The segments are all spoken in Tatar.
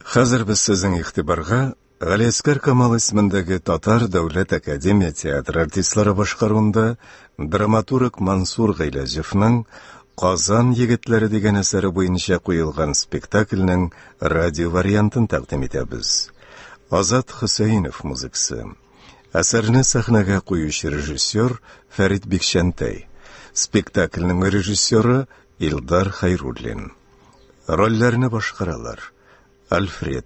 Хәзер без сезнең игътибарга Галиәсгар Камал исемендәге Татар дәүләт академия театры артистлары башкаруында драматург Мансур Гыйләҗевның Казан егетләре дигән әсәре буенча куелган спектакльнең радио вариантын тәкъдим итәбез. Азат Хөсәенов музыкасы. Әсәрне сәхнәгә куючы режиссер Фәрит Бикчәнтәй. Спектакльнең режиссеры Илдар Хәйруллин. Рольләрне башкаралар: Альфред,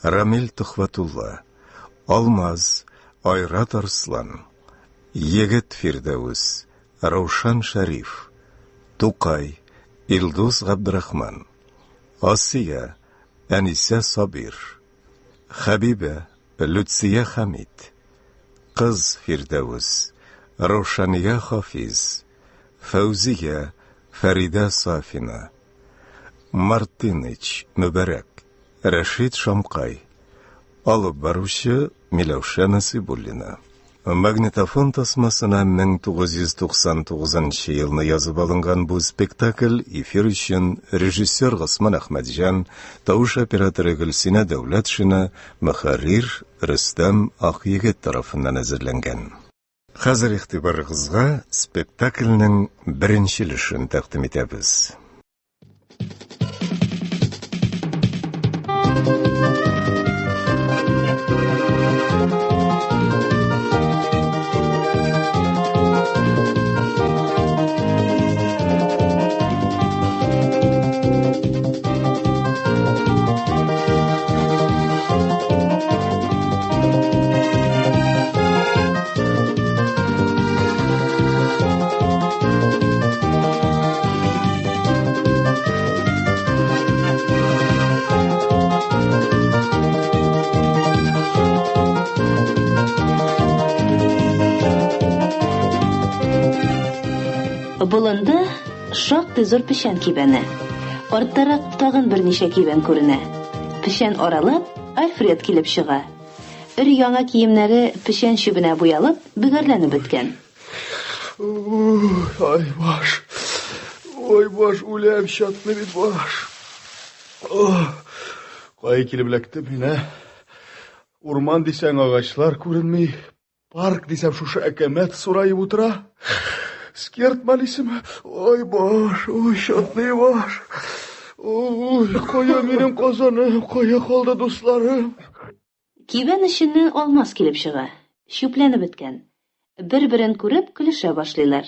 Рамил Төхвәтулла, Алмаз, Айрат Арслан, Егет Фирдәүс, Раушан Шәриф, Тукай, Илдус Габдрахман, Асия, Әнисә Сабир, Хәбибә, Люция Хәмит, Кыз Фирдәүс, Раушания Хафиз, Фәүзия, Фәридә Сафина, Мартыныч, Мөбәрәк, Рәшит Шамкай. Алып баручы Миләүшә Насыйбуллина. Магнитофон тасмасына 1999 елны язып алынган бу спектакль эфир өчен режиссер Госман Әхмәтҗан, тавыш операторы Гөлсинә Дәүләтшина, мөхәррир Рөстәм Акъегет тарафыннан әзерләнгән. Хәзер игътибарыгызга спектакльнең беренче өлешен тәкъдим итәбез. Болында шактый зур печән кибәне. Арттарак тагын берничә кибән күренә. Печән аралап, Альфред килеп чыга. Өр-яңа киемнәре печән чүбенә буялып, бөгәрләнеп беткән. Ай, баш. Ой, баш, үләм, чатны бит баш. Кая килеп эләктем мин, ә? Урман дисәң, агачлар күренми. Парк дисәм, шушы әкәмәт сураеп утыра. Скерт малисеме? Ой, баш, ой, чатный баш. Ой, кая минем Казаным, кая калды дусларым? Кибән эченнән Алмаз килеп чыга. Чүпләнеп беткән. Бер-берен күреп көлешә башлыйлар.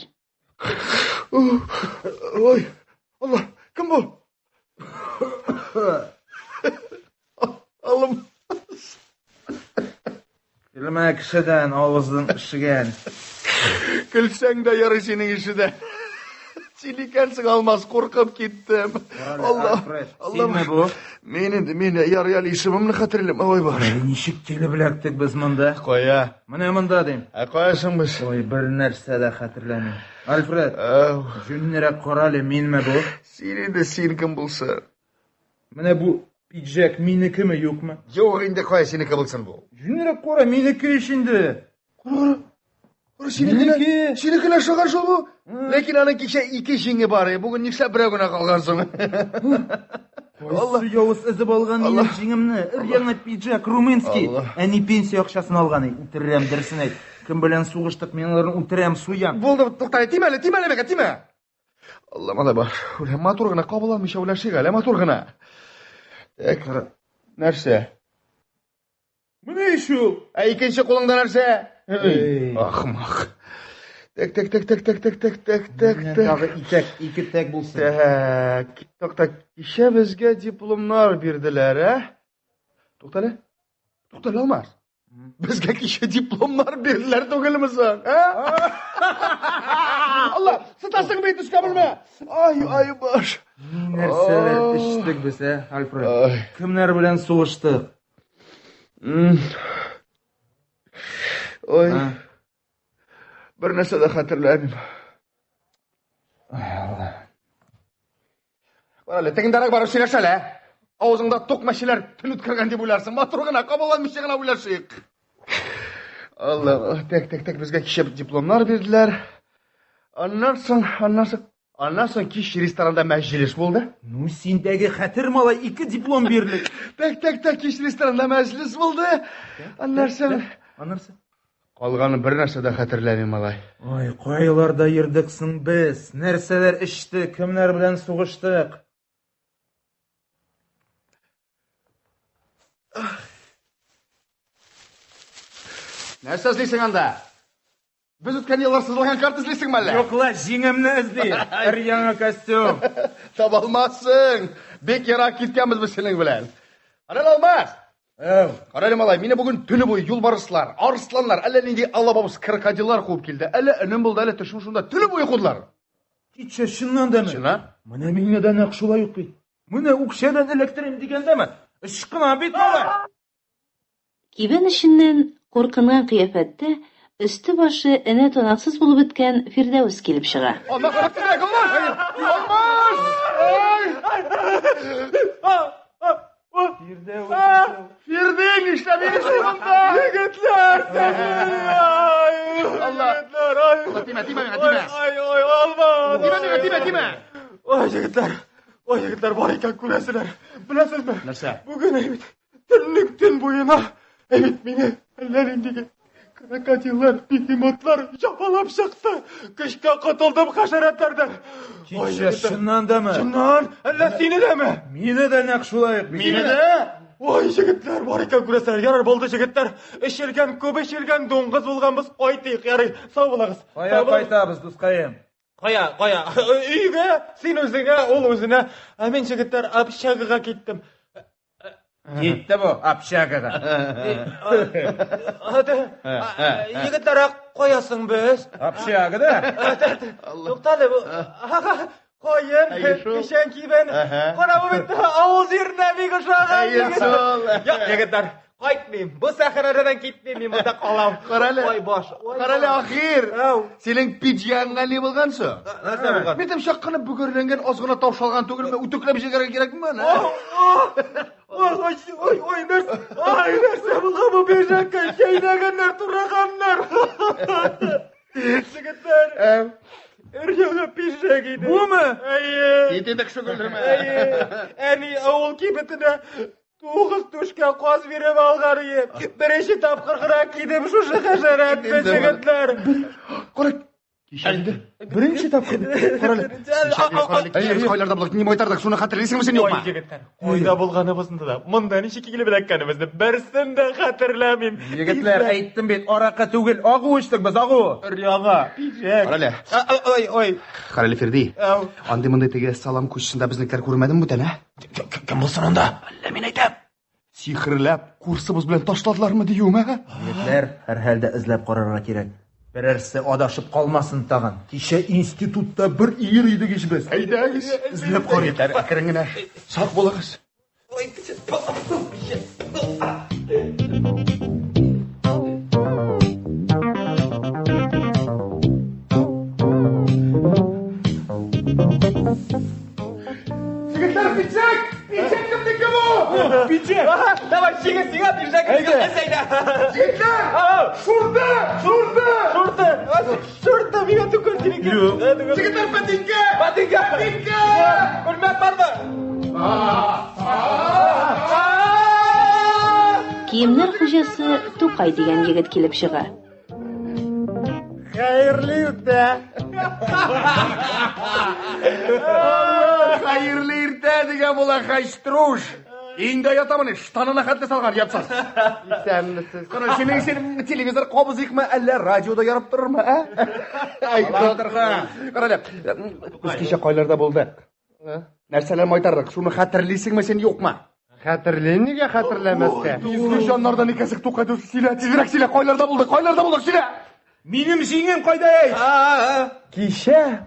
Ой, Алла, кем бу? Алым. Көлмә кешедән, авызың өшегән. Көлсәң дә ярый синең ишедә. Син икәнсең, Алмаз, куркып киттем. Алла, Алла. Синме бу? Мин инде, мин ярый әле исемемне хәтерлим. Ой, баш. Ничек килеп эләктек без монда? Кая? Менә монда дим. Ә кая соң без? Ой, бер нәрсә дә хәтерләмим. Альфред, җүннерәк кара әле, минме бу? Син инде, син кем булсын? Менә бу пиджак минекеме, юкмы? Юк инде, кая синеке булсын бу? Җүннерәк кара, минеке ич инде. Кара, кара. Синекенә, синекенә ошаган шул бу. Ләкин аның кичә ике җиңе бар иде. Бүген нишләп берәү генә калган соң? Алла явыз өзеп алган минем җиңемне. Өр-яңа пиджак, румынский. Әни пенсия акчасын алган. Үтерәм, дөресен әйт. Кем белән сугыштык, мин аларны үтерәм, суям. Булды, тукта, тимә әле, тимә әле миңа, тимә. Алла, малай баш. Үлә, матур гына кабул алмыйча үләшик әле, матур гына. Так, нәрсә? Менә ич ул. Ә икенче кулыңда нәрсә? Ахмак. Так, так, так, так, так, так, так, так, так, так. Тагы итәк, ике тәк булсын. Так, так, так. Кичә безгә дипломнар бирделәр, ә? Туктале. Туктале, Алмаз. Безгә кичә дипломнар бирделәр түгелме соң, ә? Алла, сытасың бит өскә белмә. Ай, ай, баш. Нәрсәләр эчтек без, ә, Альфред? Кемнәр белән сугыштык? Ой. Бер нәрсә дә хәтерләмим. Ай, Алла. Бар әле, тегендәрәк барып сөйләш әле. Авызыңда тук мәчеләр төн үткәргән дип уйларсың. Матур гына, кабаланмыйча гына уйлашыйк. Алла, так, так, так, безгә кичә дипломнар бирделәр. Аннан соң, аннан соң. Аннан соң кич ресторанда мәҗлес булды. Ну, синдәге хәтер, малай, ике диплом бирелек. Так, так, так, кич ресторанда мәҗлес булды. Аннан соң... Аннан соң? Калганын бер нәрсә дә хәтерләмим, малай. Ой, кайларда йөрдек соң без? Нәрсәләр эчтек, кемнәр белән сугыштык? Нәрсә эзлисең анда? Без үткән еллар сызылган карта эзлисеңме әллә? Юк ла, җиңемне эзлим. Бер яңа костюм. Таба алмассың. Бик ерак киткәнбез без синең белән. Карале, Алмаз. Әу. Карале, малай, мине бүген төне буе юлбарыслар, арысланнар, әллә нинди алабабыз крокодиллар куып килде. Әллә өнем булды, әллә төшем шунда. Төне буе кудылар. Китчә, чыннан дамы? Чыннан. Менә миңа да нәкъ шулай ук бит. Менә үкчәдән эләктерим дигәндәме? Ычкына бит, малай. Кибән эченнән куркынган кыяфәттә өсте-башы энә тонаксыз булып беткән Фирдәвес килеп чыга. Алмаз, кара тизрәк, Алмаз! Алмаз! Фирдәвес. Фирдә, нишләп йөрисең монда? Егетләр, Алла. Егетләр, ай. Алла, тимә, тимә миңа, тимә. Ай, ай, Алмаз. Тимә миңа, тимә, тимә. Ай, егетләр. Ай, егетләр, бар икән күрәселәр. Беләсезме? Нәрсә? Бүген әйбит төнлек төн буена әйбит мине әллә нинди крокодиллар, бегемотлар җапалап чыкты. Көчкә котылдым хәшәрәтләрдән. Кичә чыннан дамы? Чыннан. Әллә сине дәме? Мине дә нәкъ шулай ук. Мине дә? Ой, егетләр, бар икән күрәсезләр. Ярар булды, егетләр. Эчелгән, күп эчелгән дуңгыз булганбыз. Кайтыйк, ярый. Сау булыгыз. Кая кайтабыз, дускаем? Кая, кая? Өйгә, син үзеңә, ул үзенә. Ә мин, егетләр, общагага киттем. Китте бу общагага. Егетләр, кая соң без? Общагада? Туктале, бу. Каен, печән кибән. Кара бу бит авыл җиренә бик ошаган. Әйе шул. Юк, егетләр, кайтмыйм. Бу сәхрәдән китмим, мин монда калам. Карале. Ой, баш. Карале, ахир. Ау. Синең пиджагыңа ни булган соң? Нәрсә булган? Мин чак кына бөгәрләнгән, аз гына таушалган түгелме? Үтүкләп җибәрергә кирәкме аны? Ой, ой, ой, ой, нәрсә, ай, нәрсә булган бу пиджакка? Чәйнәгәннәр, тураганнар. Егетләр, өр-яңа пиджак иде. Бумы? Әйе. Кит инде кеше көлдермә. Әйе. Әни авыл кибетенә тугыз түшкә каз биреп алган иде. Беренче тапкыр гына кидем шушы хәшәрәтне, егетләр. Кара, кичә инде. Беренче тапкыр. Карале. Әйе, без кайларда булдык, ни майтардык, шуны хәтерлисеңме син юкмы? Ой, егетләр, кайда булганыбызны да, монда ничек килеп эләккәнебезне берсен дә хәтерләмим. Егетләр, әйттем бит, аракы түгел, агу эчтек без, агу. Өр-яңа пиджак. Карале. Ой, ой. Карале, Ферди. Ау. Андый-мондый теге салам кучысында безнекеләр күрмәдеме бүтән, ә? Кем булсын анда? Әллә мин әйтәм. Сихерләп курсыбыз белән ташладылармы диюем, ә? Егетләр, һәрхәлдә эзләп карарга кирәк. Берәрсе адашып калмасын тагын. Кичә институтта бер өер идек ич без. Әйдәгез, эзләп карыйк. Әкрен генә. Сак булыгыз. Егетләр, пиджак! Пиджак кемнеке бу? Пиджак. Давай, сиңа, сиңа пиджак. Әйдә. Егетләр! Шурты! Шурты! Шурты. Шурты, миңа түгел синеке. Егетләр, ботинка! Ботинка. Ботинка! Күлмәк бармы? Киемнәр хуҗасы Тукай дигән егет килеп чыга. Хәерле иртә. Хәерле иртә дигән була хәчтруш. Инде ятамын, штанына хәтле салган ятсыз. Исәнмесез. Кара, синең син телевизор кабызыйкмы, әллә радиода ярып торырмы, ә? Ай, Кара әле, без кичә кайларда булдык? Нәрсәләр майтардык? Шуны хәтерлисеңме син, юкмы? Хәтерлим, нигә хәтерләмәскә? Изге җаннардан икәсек Тукай дус, сөйлә, тизрәк сөйлә, кайларда булдык, кайларда булдык, сөйлә! Минем җиңем кайда әй? Кичә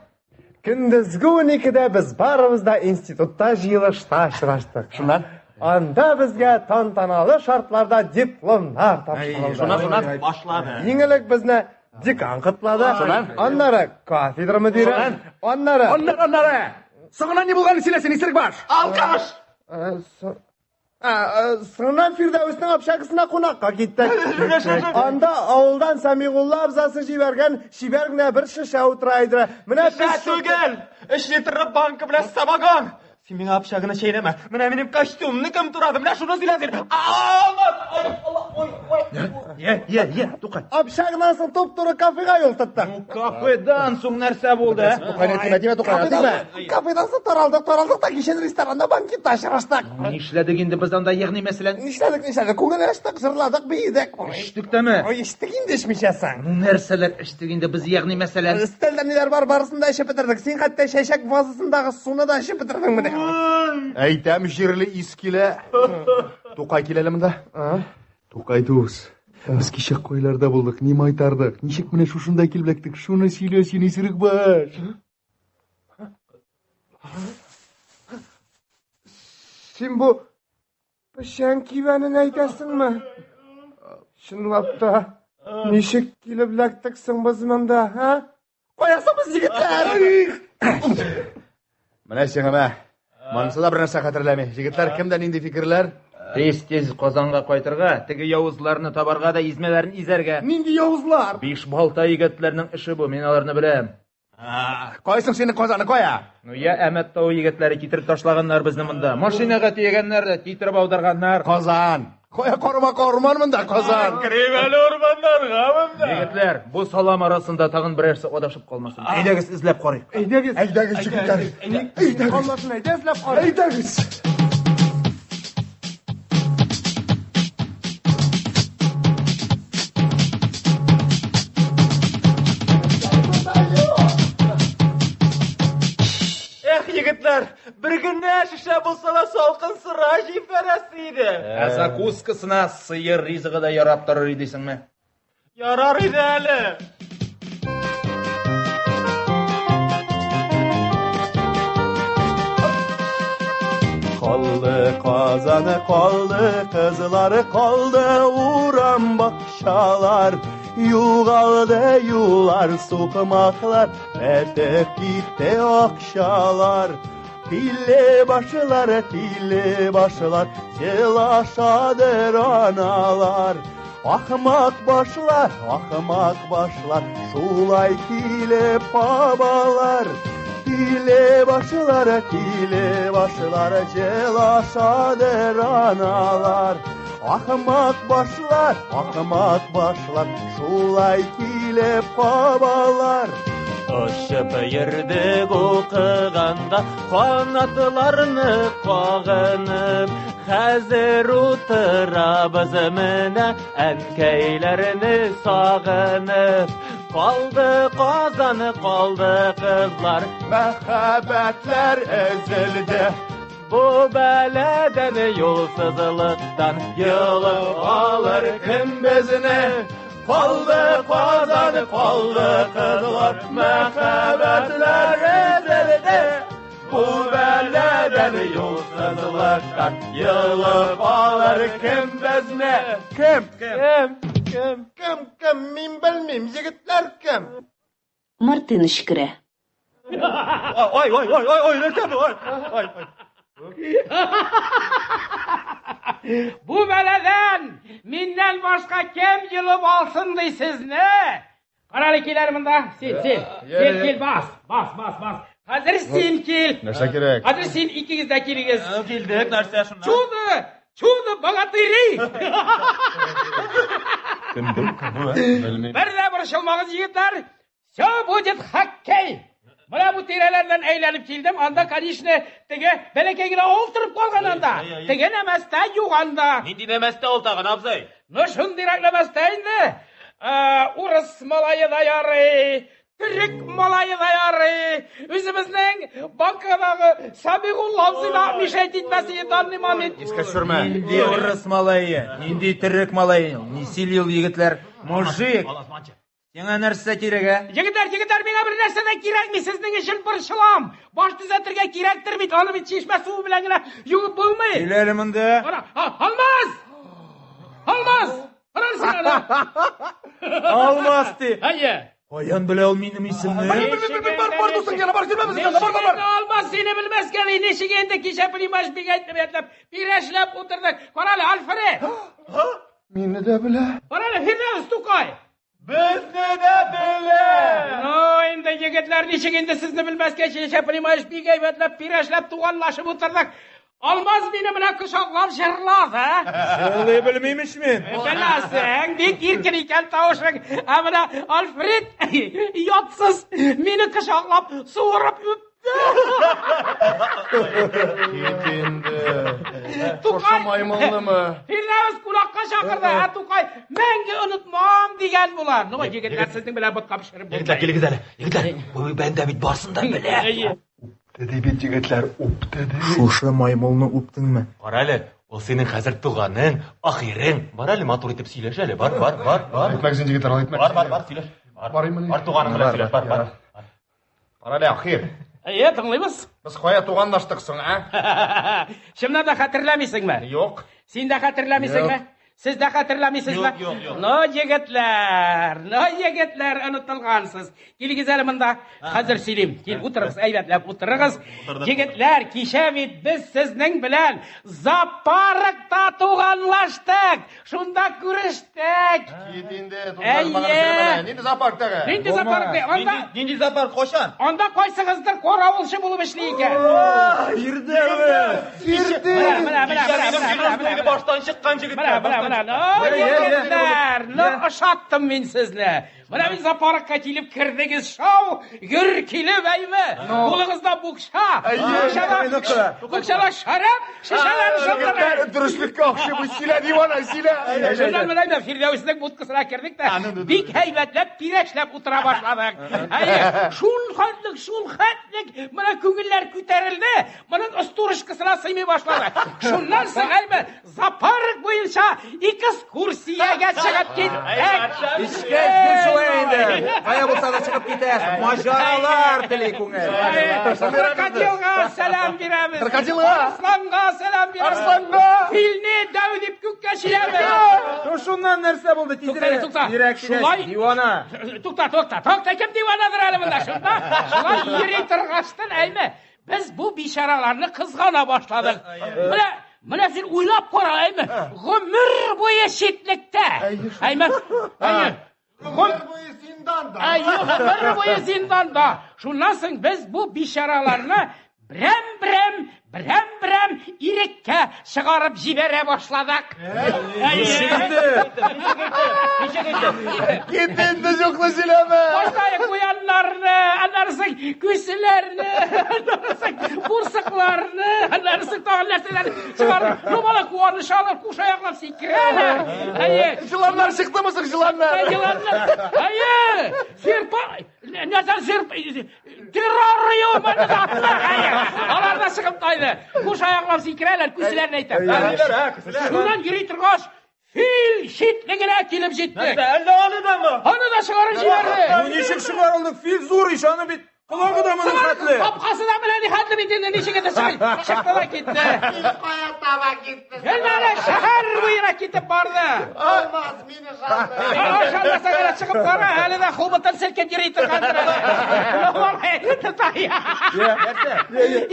көндезге 12-дә без барыбыз да институтта җыелышта очраштык. Шуннан? Анда безгә тантаналы шартларда дипломнар тапшырылды. Шуннан, шуннан? Башлады. Иң элек безне декан котлады. Шуннан? Аннары кафедра мөдире. Шуннан? Аннары Аннары, аннары! Соңыннан ни булганын сөйлә син, исерек баш! Алкаш. Соңыннан Фирдәвеснең общагасына кунакка киттек. Анда авылдан Сәмигулла абзасы җибәргән чибәр генә бер шешә утыра иде. Менә Шешә түгел, өч литрлы банка белән самогон. Син миңа общаганы чәйнәмә. Менә минем костюмны кем турады? Менә шуны сөйлә син. Е, е, е, Тукай. Общагынан соң туп-туры кафега юл тоттык. Ну, кафедан соң нәрсә булды? ә? Тукай, тимә, тимә, Тукай, тимә. Кафедан соң таралдык, таралдык та кичен ресторанда банкетта очраштык. Нишләдек инде без анда, ягъни мәсәлән? Нишләдек, нишләдек? Күңел ачтык, җырладык, биедек. Эчтек тәме? Ой, эчтек инде эчмичә соң. Ну, нәрсәләр эчтек инде без, ягъни мәсәлән? Өстәлдә ниләр бар, барысын да эчеп бетердек. Син хәтта чәчәк вазасындагы суны да эчеп бетердең менә. Әйтәм, җирле ис килә. Тукай кил әле монда. Тукай дус. Без кичә кайларда булдык, ни майтардык, ничек менә шушында килеп эләктек, шуны сөйлә син, исерек баш. Син бу печән кибәнен әйтәсеңме? Чынлап та, ничек килеп эләктек соң без монда, а? Кая соң без, егетләр? Менә сиңа мә. Монысы да бер нәрсә хәтерләми. Егетләр, кемдә нинди фикерләр? Тиз-тиз Казанга кайтырга, теге явызларны табарга да измәләрен изәргә. Нинди явызлар? Бишбалта егетләрнең эше бу, мин аларны беләм. Кайсың синең Казаны, кая? Ну, я Әмәт тауы егетләре китереп ташлаганнар безне монда. Машинага төягәннәр дә, китереп аударганнар. Казан. Кая карама урман монда, Казан. Керим әле урманнарга монда. Егетләр, бу салам арасында тагын берәрсе адашып калмасын. Әйдәгез эзләп карыйк. Әйдәгез. Әйдәгез, егетләр. Әйдәгез. Калмасын, әйдә эзләп карыйк. Әйдәгез. Эх, егетләр, бер генә шешә булса да салкын сыра җибәрәсе иде. Ә закускасына сыер ризыгы да ярап торыр иде дисеңме? Ярар иде әле. Калды Казаны, калды кызлары, калды урам бакчалар. Югалды юллар, сукмаклар, бетеп китте акчалар. Тиле башлар, тиле башлар, елашадыр аналар. Ахмак башлар, ахмак башлар, шулай килеп бабалар. Тиле башлар, тиле башлар, елашадыр аналар. Ахмак башлар, ахмак башлар, шулай килеп бабалар. Очып йөрдек укыганда, канатларны кагынып, хәзер утырабыз менә әнкәйләрне сагынып. Калды Казан, калды кызлар, Мәхәббәтләр өзелде. Бу бәладән юлсызлыктан йолып алыр кем безне? Калды Казан, калды кызлар, мәхәббәтләр өзелде. Бу бәладән юлсызлыктан йолып алыр кем безне? Кем? Кем? Кем? Кем, кем? Мин белмим. Егетләр кем? Мартыныч керә. Ой, ой, ой, ой, ой, нәрсә бу? Ой, ой, ой. Бу бәладән миннән башка кем йолып алсын ди сезне? Карале кил әле монда. Син, син. Син кил, бас, бас, бас, бас. Хәзер син кил. Нәрсә кирәк? Хәзер син икегез дә килегез. Килдек, нәрсә шуннан? Чудо! Чудо богатыри! Кем бу? Кем бу? Белмим. Бер дә борчылмагыз, егетләр. Все будет хоккей. Менә бу тирәләрдән әйләнеп килдем. Анда, конечно, теге бәләкәй генә авыл торып калган анда. Теге нәмәстә юк анда. Нинди нәмәстә ул тагын, абзый? Ну, шундыйрак нәмәстә инде. Урыс малае да ярый, төрек малае да ярый. Үзебезнең банкадагы Сабигулла абзый да мешать итмәс иде данный момент. Искә төшермә. Нинди урыс малае, нинди төрек малае, ни сөйли ул егетләр? Мужик, сиңа нәрсә кирәк, ә? Егетләр, егетләр, миңа бер нәрсә дә кирәкми, сезнең өчен борчылам. Баш төзәтергә кирәктер бит, аны бит чишмә суы белән генә юып булмый. Кил әле монда. Ана, Алмаз! Алмаз! Ана син аны. Алмаз ди. Әйе. Каян белә ул минем исемне? Бар, бар, дустың янына бар, йөрмә безнең янда, бар, бар, бар. Алмаз сине белмәскә ди, ничек инде кичә понимаешь бик әйтеп пирәшләп утырдык. Карале, Альфред. Мине дә белә. Карале, Фирдәвес Тукай. Безне дә белә. Ну, инде егетләр, ничек инде сезне белмәскә кичә понимаешь бик әйбәтләп пирәшләп туганлашып утырдык. Алмаз мине менә кочаклап җырлады. Җырлый белмим ич мин. Беләсең, бик иркен икән тавышың. Ә менә Альфред ятсыз мине кочаклап суырып үпте. Кит инде. Тукай. Шушы маймылнымы? Фирдәвес кунакка чакырды, ә Тукай мәңге онытмам дигән була. Ну, егетләр, сезнең белән ботка пешереп булмый. Егетләр, килегез әле. Егетләр, бу бәндә бит барсын да белә. Әйе. Диде бит егетләр, үпте ди. Шушы маймылны үптеңме? Кара әле, ул синең хәзер туганың, ахирең. Бар әле матур итеп сөйләш әле. Бар, бар, бар, бар. Әйтмәгез инде, егетләр, әйтмәгез. Бар, бар, бар, сөйләш. Бар, Барыймыни? Бар туганың белән сөйләш, бар, бар. Бар әле, ахир. Әйе, тыңлыйбыз. Без кая туганлаштык соң, ә? Чыннан да хәтерләмисеңме? Юк. Син дә хәтерләмисеңме? Сез дә хәтерләмисезме? Юк, юк, юк. Ну, егетләр, ну, егетләр, онытылгансыз. Килегез әле монда. Хәзер сөйлим. Кил, утырыгыз, әйбәтләп утырыгыз. Егетләр, кичә бит без сезнең белән зоопаркта туганлаштык. Шунда күрештек. Кит инде, Әйе. туганнар сөйләмә. Нинди зоопарктагы? Нинди зоопаркта? Анда Нинди зоопарк кайчан? анда кайсыгыздыр каравылчы булып эшли икән. Фирдәвес! Фирдәвес! Менә, менә, менә, менә, менә, менә. Баштан чыккан Менә, җегетләр. менә, менә. Ну, егетләр, ну, ошаттым мин сезне. Менә мин зоопаркка килеп кердегез, шау, гөр килеп, әйме. Кулыгызда букча. Букчада, букчада шәраб, шешәләр шылтырый. Дөреслеккә охшый бу, сөйлә, дивана, сөйлә. Шуннан менә инде Фирдәвеснең будкасына кердек тә, бик һәйбәтләп, пирәшләп утыра башладык. Әйе, шул хәтлек, шул хәтлек, менә күңелләр күтәрелде, моның остурышкасына сыймый башлады. Шуннан соң әйме, зоопарк буенча экскурсиягә чыгып киттек. Эчкәч гел шулай инде. Кая булса да чыгып китәсең. Маҗаралар тели күңел. Крокодилга сәлам бирәбез. Крокодилга? Арысланга сәлам бирәбез. Арысланга! Филне дәү дип күккә чөябез. Ну шуннан нәрсә булды? Тукта, Тизрәк. тукта. Тизрәк сөйләш, Шулай- Дивана. Тукта, тукта, тукта, кем диванадыр әле монда? Шунда шулай йөри торгачтын, әйме, без бу бичараларны кызгана башладык. Менә Менә син уйлап кара, әйме, гомер буе читлектә. Әйме, әйе. Гомер буе зинданда. Әйе, гомер буе зинданда. Шуннан соң без бу бичараларны берәм-берәм, берәм-берәм иреккә чыгарып җибәрә башладык. Ничек итеп? Ничек итеп? Кит инде, юкны сөйләмә. Баштайык куяннарны, аннан соң күселәрне, аннан соң бурсыкларны, аннан соң тагын нәрсәләрне чыгарып, ну бала куанышалар, кушаяклап сикерәләр. Әйе. Җыланнар чыктымы соң, җыланнар? Йыланнар. Әйе. Серпа, нәрсә серп, террориум, әйе. Алар да чыгып тайды. Кушаяклап сикерәләр, күселәрне әйтәм. Шуннан йөри торгач, фил читлегенә килеп җиттек. Әллә аны дамы? Аны да чыгарып җибәрде. Ну ничек чыгарылды? Фил зур ич, аны бит колагы да моның хәтле. Капкасы да менә ни хәтле бит инде, ничек итеп чыгып чыкты да китте. Кая таба китте? Гөлнара шәһәр буена китеп барды. Алмаз мине шалды. Ашалмаса гына чыгып бара, әле дә хоботын селкеп йөри торгандыр әле.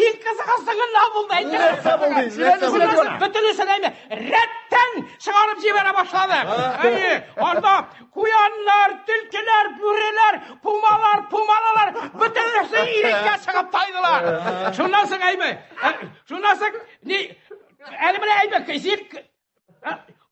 Иң кызыгы соңында булды, әйтәм. Нәрсә булды? Нәрсә булды? Бөтенесен әйме, рәттән чыгарып җибәрә башлады. Әйе, анда куяннар, төлкеләр, бүреләр, пумалар, пумалалар, бөтенесе иреккә чыгып тайдылар. Шуннан соң әйме, шуннан соң ни, әле менә әйме, син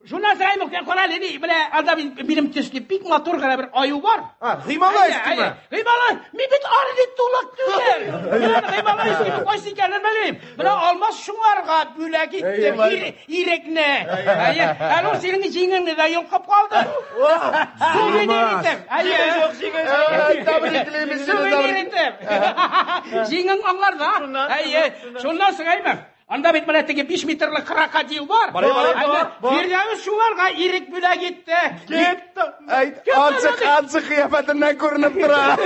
Шуннан соң әйме, кара әле, ни, менә анда минем төсле бик матур гына бер аю бар. Гималайскиймы? Гималай, мин бит орнитолог түгел. Мин Гималайский кайсы икәнен белмим. Менә Алмаз шуңарга бүләк итте ирекне. Әйе, әле ул синең җиңеңне дә йолкып калды. Сувенир итеп. Әйе. Тәбриклибез сине, Сувенир итеп. Җиңең аңларда. Әйе, шуннан соң әйме, Анда бит менә теге 5 метрлы крокодил бар. Фирдәвес шуңарга ирек бүләк итте. Кит. Әйт, ачык, ачык кыяфәтеннән күренеп тора.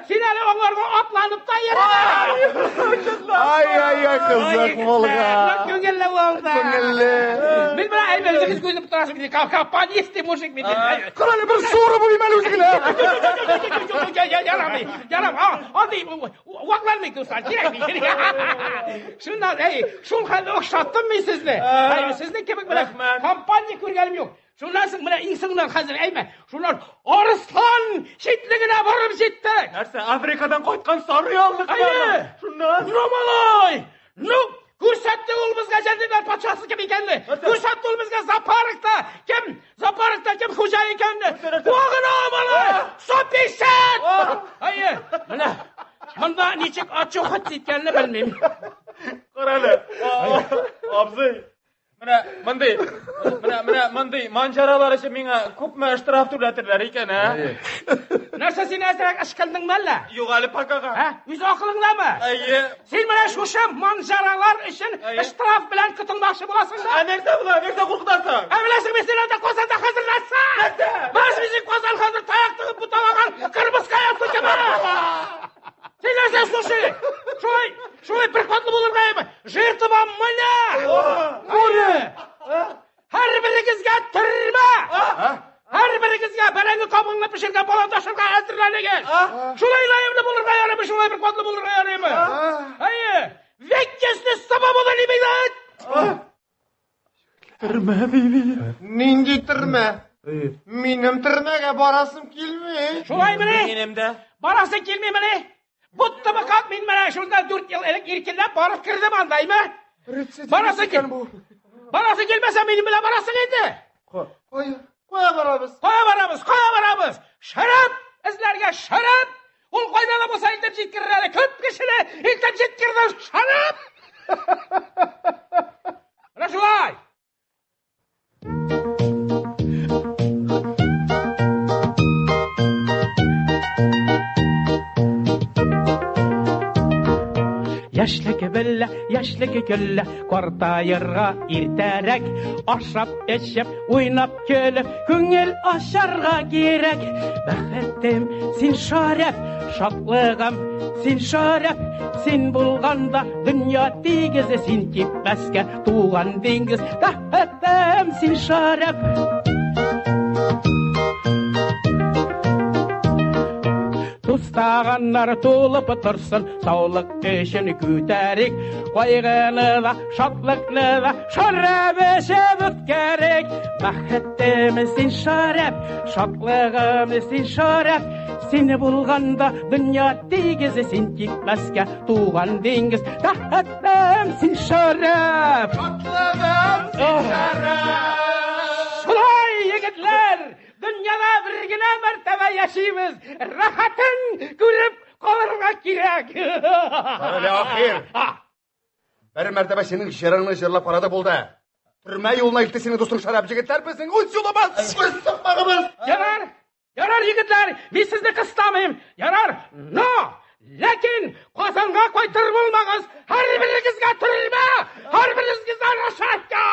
Син әле аңарга атланып та йөрдең. Ай, ай, ай, кызык булган. Күңелле булды. Күңелле. Мин менә әйбәт Үзегез күзеп торасың, ди. Компанис ты мужик бит. Кара әле, бер суырып алыйм әле үзе генә. Ярамый, ярамый. Андый вакланмый, дуслар, кирәкми. Шуннан, әй, шул хәлне охшаттым мин сезне. Әй, сезнең кебек менә компания күргәнем юк. Шуннан соң менә иң соңыннан хәзер әйме, шуннан Арыслан читлегенә барып җиттек. Нәрсә, Африкадан кайткан сары яллык Әйе. Шуннан? Ну, малай! Ну, күрсәтте ул безгә җәнлекләр патшасы кем икәнне. Күрсәтте ул безгә зоопаркта кем, зоопаркта кем хуҗа икәнне. Куагына, малай! 150! Әйе, менә монда ничек очухать иткәнне белмим. Карале, абзый, Менә мондый, менә менә мондый манҗаралар өчен миңа күпме штраф түләтерләр икән, ә? Нәрсә син әзрәк ышкылдыңмы әллә? Юк әле покага. Ә? Үз акылыңдамы? Әйе. Син менә шушы манҗаралар өчен штраф белән котылмакчы буласың да? Ә нәрсә була? Нәрсә куркытасың? Ә беләсеңме син анда Казанда хәзер нәрсә? Нәрсә? Баш безнең Казан хәзер таяк тыгып буталаган кырмыска ятты кебек. Син нәрсә, слушай? Шулай, шулай бер катлы булырга әйме? Жертва менә! Море! Һәрберегезгә төрмә! Һәрберегезгә бәрәңге кабыгыңны пешергән балан ташырга әзерләнегез! Шулай лаемлы булырга ярыймы, шулай бер катлы булырга ярыймы? Әйе! Веккесне свобода не бирәт! Төрмә диде. Нинди төрмә? Минем төрмәгә барасым килми. Шулаймыни? Минем дә. Барасы килмимени? Будто бы как мин менә шунда 4 ел элек иркенләп барып кердем анда, әйме? Барасы кил. Барасы килмәсә минем белән барасың инде. Кая? Кая барабыз? Кая барабыз? Кая барабыз? Шәраб эзләргә, шәраб! Ул кайда да булса илтеп җиткерер әле. Күп кешене илтеп җиткерде шәраб! Менә шулай. Яшьлек белә, яшьлек көлә, картаерга иртәрәк, ашап, эчеп, уйнап, көлеп, күңел ачарга кирәк. Бәхетем, син шәрәф, шатлыгым, син шәрәф, син булганда дөнья тигез, син кипмәскә туган диңгез. Бәхетем, син шәрәф. Тустаганнар тулып торсын, саулык өчен күтәрик, кайгыны да, шатлыкны да шәраб эчеп үткәрик. Бәхетем син шәраб, шатлыгым син шәраб, син булганда дөнья тигез, син кипмәскә туган диңгез. Бәхетем син шәраб. Шатлыгым син шәраб. Шулай, егетләр, дөньяда бер генә мәртәбә яшибез. Рәхәтен күреп калырга кирәк. Карале, ахир. Бер мәртәбә синең җырыңны җырлап карады булды. Төрмә юлына илтте синең дустың шәраб. Егетләр, безнең үз юлыбыз, үз сукмагыбыз. Ярар, ярар, егетләр, мин сезне кыстамыйм. Ярар, но ләкин Казанга кайтыр булмагыз. Һәрберегезгә төрмә, һәрберегезгә рашатка.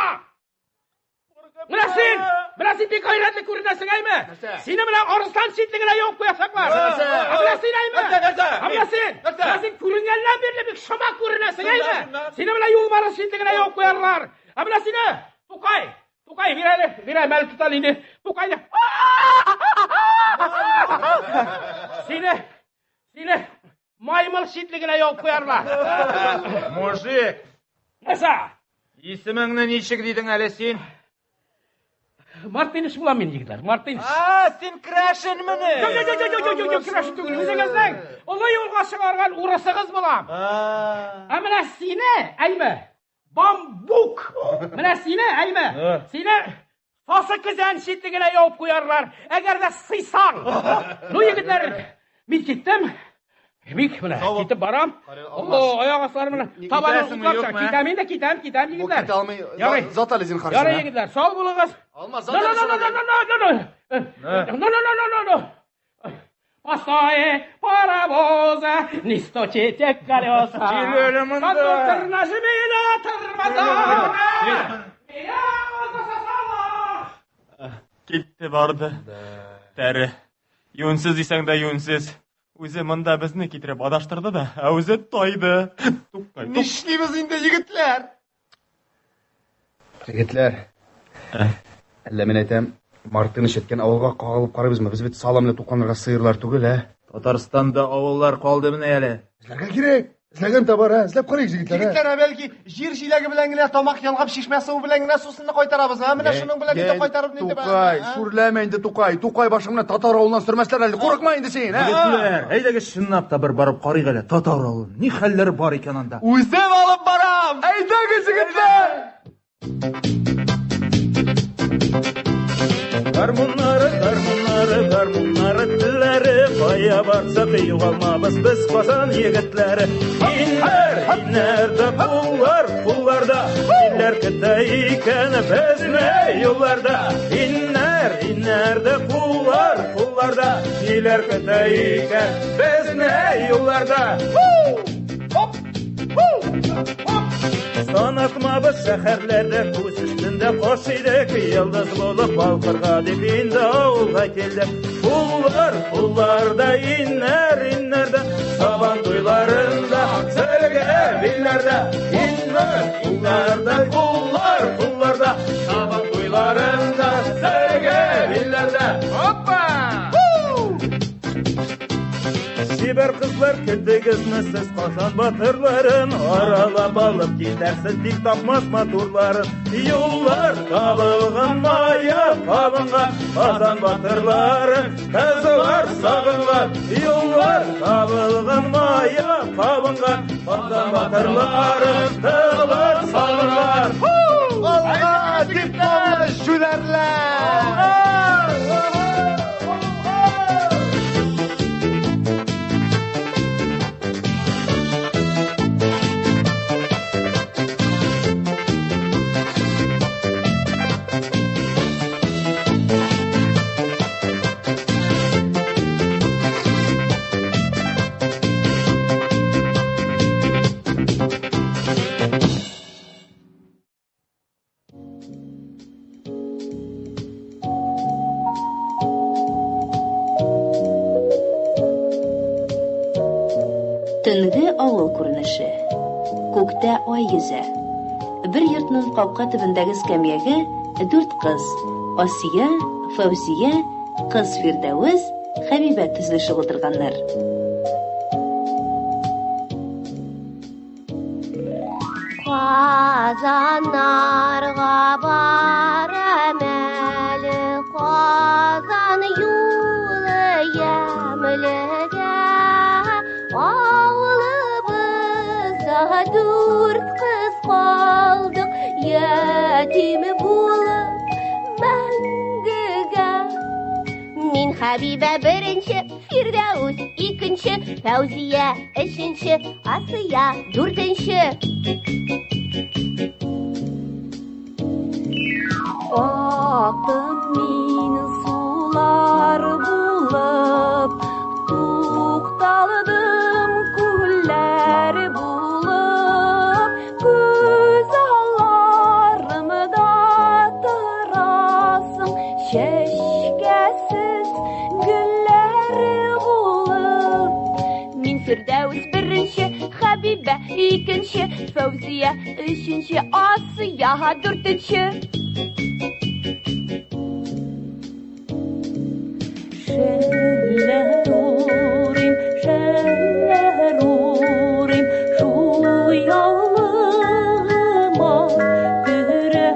Менә син, менә син бик гайрәтле күренәсең, әйме? Сине менә арыслан читлегенә ябып куячаклар. Ә менә син, әйме? Ә менә син, менә син күренгәннән бирле бик шома күренәсең, әйме? Сине менә юлбарыс читлегенә ябып куярлар. Ә менә сине, Тукай, Тукай, бир әле, бир әле, мәле тотал инде. Тукайны. Сине, сине маймыл читлегенә ябып куярлар. Мужик, Нәрсә? исемеңне ничек дидең әле син? Мартыныч булам мин, егетләр, Мартыныч. А, син крәшенмени? Юк, юк, юк, юк, юк, юк, крәшен түгел. Үзегезнең олы юлга чыгарган урысыгыз булам. Ә менә сине, әйме, бамбук. Менә сине, әйме, сине сасы көзән читлегенә ябып куярлар, әгәр дә сыйсаң. Ну, егетләр, мин киттем. Бик менә китеп барам. О, аяк аслары менә табаны утлап китәм инде, китәм, китәм, егетләр. Китә алмый. Ярый. Зат әле зинһар. Ярый, егетләр, сау булыгыз. Алмаз, No, no, no, no, no, no, no, no. No, no, no, no, no, no. Постой, паровоза, не стучите колеса. Киләле монда. Кондуктор, нажми на тормоза. Меня засосало. Китте барды. Тәре. Юнсез дисәң дә юнсез. Үзе монда безне китереп адаштырды да, ә үзе тайды. Туктай, тук. Нишлибез инде, егетләр? Егетләр, Әллә мин әйтәм, Мартын ишеткән авылга кагылып карыйбызмы? Без бит салам белән тукланырга сыерлар түгел, ә? Татарстанда авыллар калдымыни әле? Эзләргә кирәк. Эзләгән табар, ә? Эзләп карыйк, җегетләр. ә? Егетләр, ә бәлки җир җиләге белән генә тамак ялгап чишмә суы белән генә сусынны кайтарабыз, а? Менә шуның белән инде кайтарып нитеп. Тукай, шүрләмә инде, Тукай. Тукай башың белән татар авылыннан сөрмәсләр әле. Курыкма инде син, ә? Егетләр, әйдәгез чынлап та бер барып карыйк әле татар авылын. Ни хәлләре бар икән анда? Үзем алып барам! Әйдәгез, егетләр! Гармуннары, гармуннары, гармуннары телләре, кая барсак югалмабыз без Казан егетләре. Иннәр, иннәрдә куллар, кулларда, илләр көтә икән безне юлларда. Иннәр, иннәрдә куллар, кулларда, ниләр көтә икән безне юлларда. Санатмабыз шәһәрләрдә күз өстендә кош идек, йолдыз булып балкырга дип инде авылга килдек. Куллар, кулларда, иннәр, иннәрдә, сабан туйларында, сергә билләрдә, иннәр, иннәрдә, куллар, кулларда, сабан туйларында, сергә билләрдә. Опа! Чибәр кызлар көттегезме сез Казан батырларын аралап алып китәрсез тик тапмас матурларын юллар табылган мая кабынган Казан батырлары кызлар сагынган юллар табылган мая кабынган Казан батырлары кызлар сагынган Алга, дипломлы җүләрләр! Төнге авыл күренеше. Күктә ай йөзә. Бер йортның капка төбендәге эскәмиягә дүрт кыз, Асия, Фәүзия, кыз Фирдәвес, Хәбибә тезелешеп утырганнар. Казаннарга барам әле, Казан юлы ямьлегә. Авылыбызда дүрт кыз калдык, ятим булып мәңгегә. Мин Хәбибә беренче, Фирдәүс икенче, Фәүзия өченче, Асия дүртенче. Актым мин сулар булып, тукталдым күлләр булып, күз алларымда торасың, чәчкәсез гөлләр булып. Мин Фирдәүс беренче, Хәбибә икенче, Фәүзия өченче, Асия дүртенче. Шәлләр урыйм, шәлләр урыйм, шул яулыгыма керә.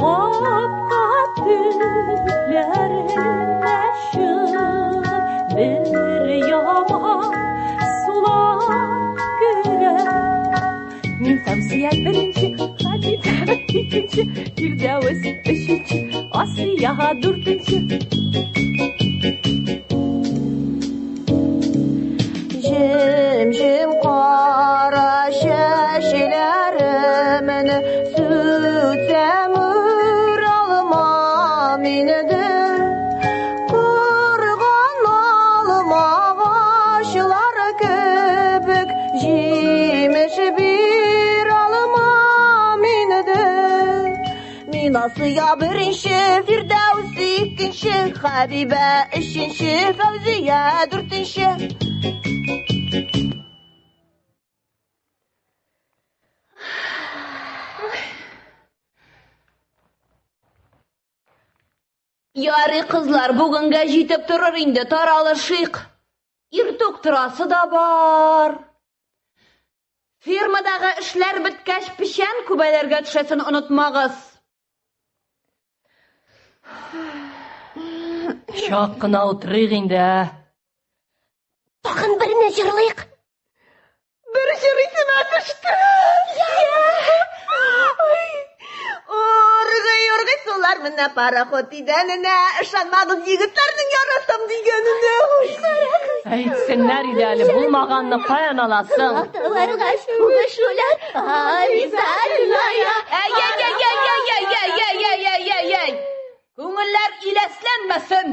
Капка төпләренә чыгып, бер яман сулап керә. Мин Фәүзия беренче, Хәбибә икенче, Фирдәвес өченче, Асия дүртенче. Җем-җем кара чәчләремне сүтсәм үралмам инде. Курган алмагачлар кебек җимеш бир алмам инде. Мин Асия беренче, Фирдәүс икенче, Хәбибә өченче, Фәүзия дүртенче. Ярый, кызлар, бүгенгә җитеп торыр инде, таралышыйк. Иртүк торасы да бар. Фермадагы эшләр беткәч, печән күбәләргә төшәсен онытмагыз. Чак кына утырыйк инде, ә. Тагын берне җырлыйк. Бер җыр исемә төште. Ургый, ургый сулар менә пароход идәненә. Ышанмагыз егетләрнең ярасам дигәненә. Әйтсеннәр иде әле, булмаганны каян аласың? Варгач, үбешүләр, обязательная. Әй-әй-әй-әй-әй-әй-әй-әй-әй-әй! Күңелләр иләсләнмәсен!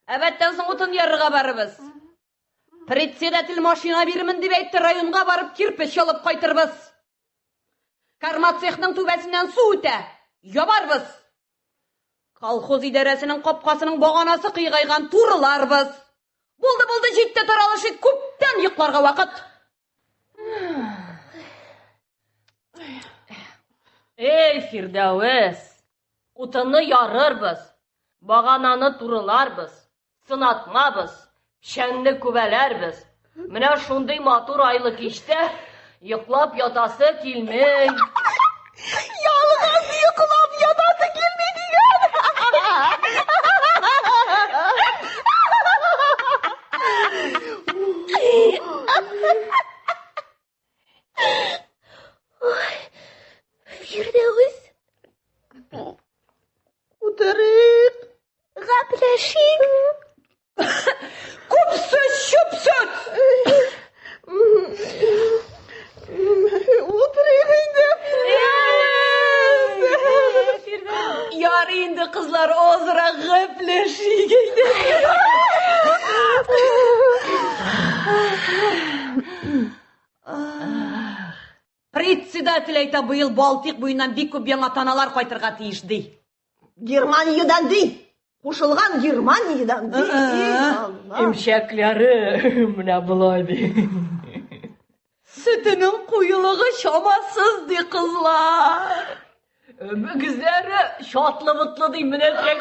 Әбәттән соң утын ярырга барырбыз. Председатель машина бирмен дип әйтте, районга барып кирпеч алып кайтырбыз. Карма цехның түбәсеннән су үтә, ябарбыз. Колхоз идарәсенең капкасының баганасы кыйгайган, турыларбыз. Булды, булды, җитте, таралышыйк, күптән йокларга вакыт. Эй, Фирдәвес, утынны ярырбыз, багананы турыларбыз, сынатмабыз, печәнне күбәләрбез. Менә шундый матур айлы кичтә йоклап ятасы килми. Ялгыз йоклап ятасы килми дигән. Фирдәвес. Утырыйк, гәпләшик. Күп сүз, чүп сүз. Утырыйк инде. Ярый инде, кызлар, азрак гәпләшик инде. Председатель әйтә, быел Балтыйк буеннан бик күп яңа таналар кайтырга тиеш, ди. Германиядән ди. Кушылган Германиядән ди. Имчәкләре менә болай ди. Сөтенең куелыгы чамасыз, ди кызлар. Мөгезләре чатлы-мытлы ди, менә трәк.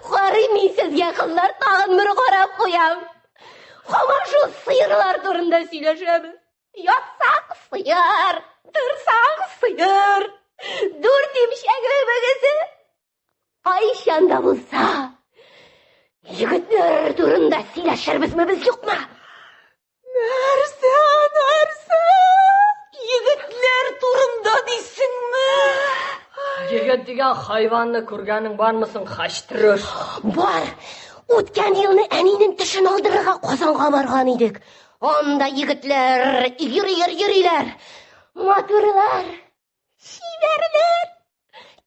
Карыйм мин сезгә, кызлар, тагын бер карап куям. Һаман шул сыерлар турында сөйләшәбез. Ятсак сыер, торсак сыер. Дүрт имчәге мөгезе. Кайчан да булса, егетләр турында сөйләшербезме без, юкмы? Нәрсә, нәрсә? Егетләр турында дисеңме? Егет дигән хайванны күргәнең бармы соң, хачтырыш? Бар. Үткән елны әнинең тешен алдырырга Казанга барган идек. Анда егетләр йөри-йөри йөриләр. Матурлар, чибәрләр.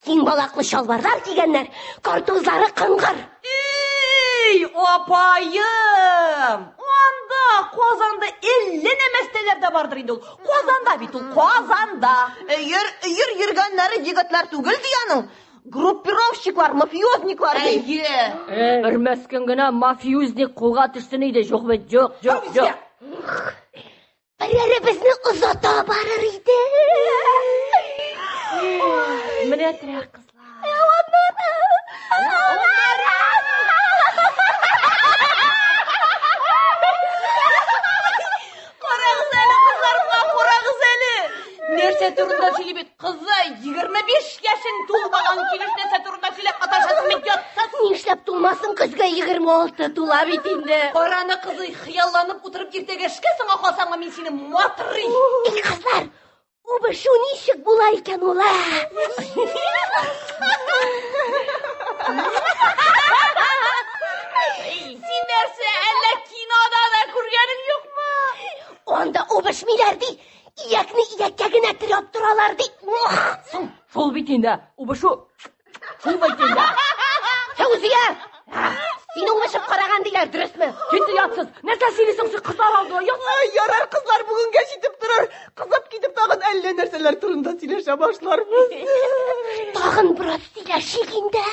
Киң балаклы чалбарлар кигәннәр, картузлары кыңгыр. Эй, апаем! Анда, Казанда әллә нәмәстәләр дә бардыр инде ул. Казанда бит ул, Казанда. Өер, өер йөргәннәре егетләр түгел ди аның. Группировщиклар, мафиозниклар ди. Әйе. Бер мескен генә мафиозник кулга төшсен иде, юк бит, юк, юк, юк. Берәре безне озата барыр иде. Менә терәк кызлар. Карагыз әле, кызлар, карагыз әле. Нәрсә турында сөйли бит? Кызы 25 яшен тулмаган килеш нәрсә турында сөйләп маташасың бит ятсыз. Нишләп тулмасын, көзгә 26 тула бит инде. Караны кызый, хыялланып утырып иртәгә эшкә соңга калсаңмы, мин сине матырый. Эй, кызлар, үбешү ничек була икән ул, ә? Син нәрсә, әллә кинода да күргәнең юкмы? Анда үбешмиләр ди. Иякне ияккә генә терәп торалар ди. Соң, шул бит инде, үбешү. Шул бит инде. Фәүзия! Сине үбешеп караган диләр, дөресме? Кит оятсыз. Нәрсә сөйлисең син кызлар алдында? Ай, ярар, кызлар, бүгенгә җитеп торыр. Кызып китеп тагын әллә нәрсәләр турында сөйләшә башларбыз. Тагын бераз сөйләшик инде.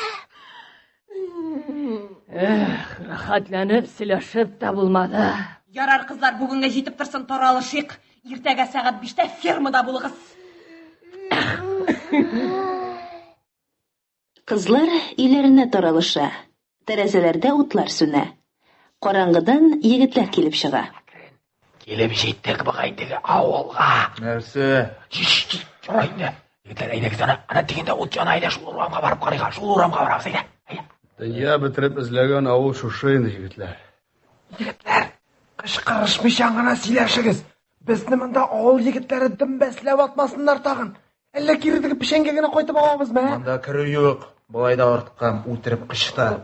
Эх, рәхәтләнеп сөйләшеп тә булмады. Ярар, кызлар, бүгенгә җитеп торсын, таралышыйк. Иртәгә сәгать 5-тә фермада булыгыз. Кызлар өйләренә таралыша. Тәрәзәләрдә утлар сүнә. Караңгыдан егетләр килеп чыга. Килеп җиттек бугай теге авылга. Нәрсә? Ярый инде. Егетләр, әйдәгез, ана, ана тегендә ут яна, әйдә, шул урамга барып карыйк, шул урамга барабыз, әйдә. Әйдә. Дөнья бетереп эзләгән авыл шушы инде, егетләр. Егетләр, кычкырышмыйча гына сөйләшегез. Безне монда авыл егетләре дөмбәсләп атмасыннар тагын. Әллә кире теге печәнгә генә кайтып авабызмы, ә? Монда керү юк. Болай да арткан, үтереп кычыта.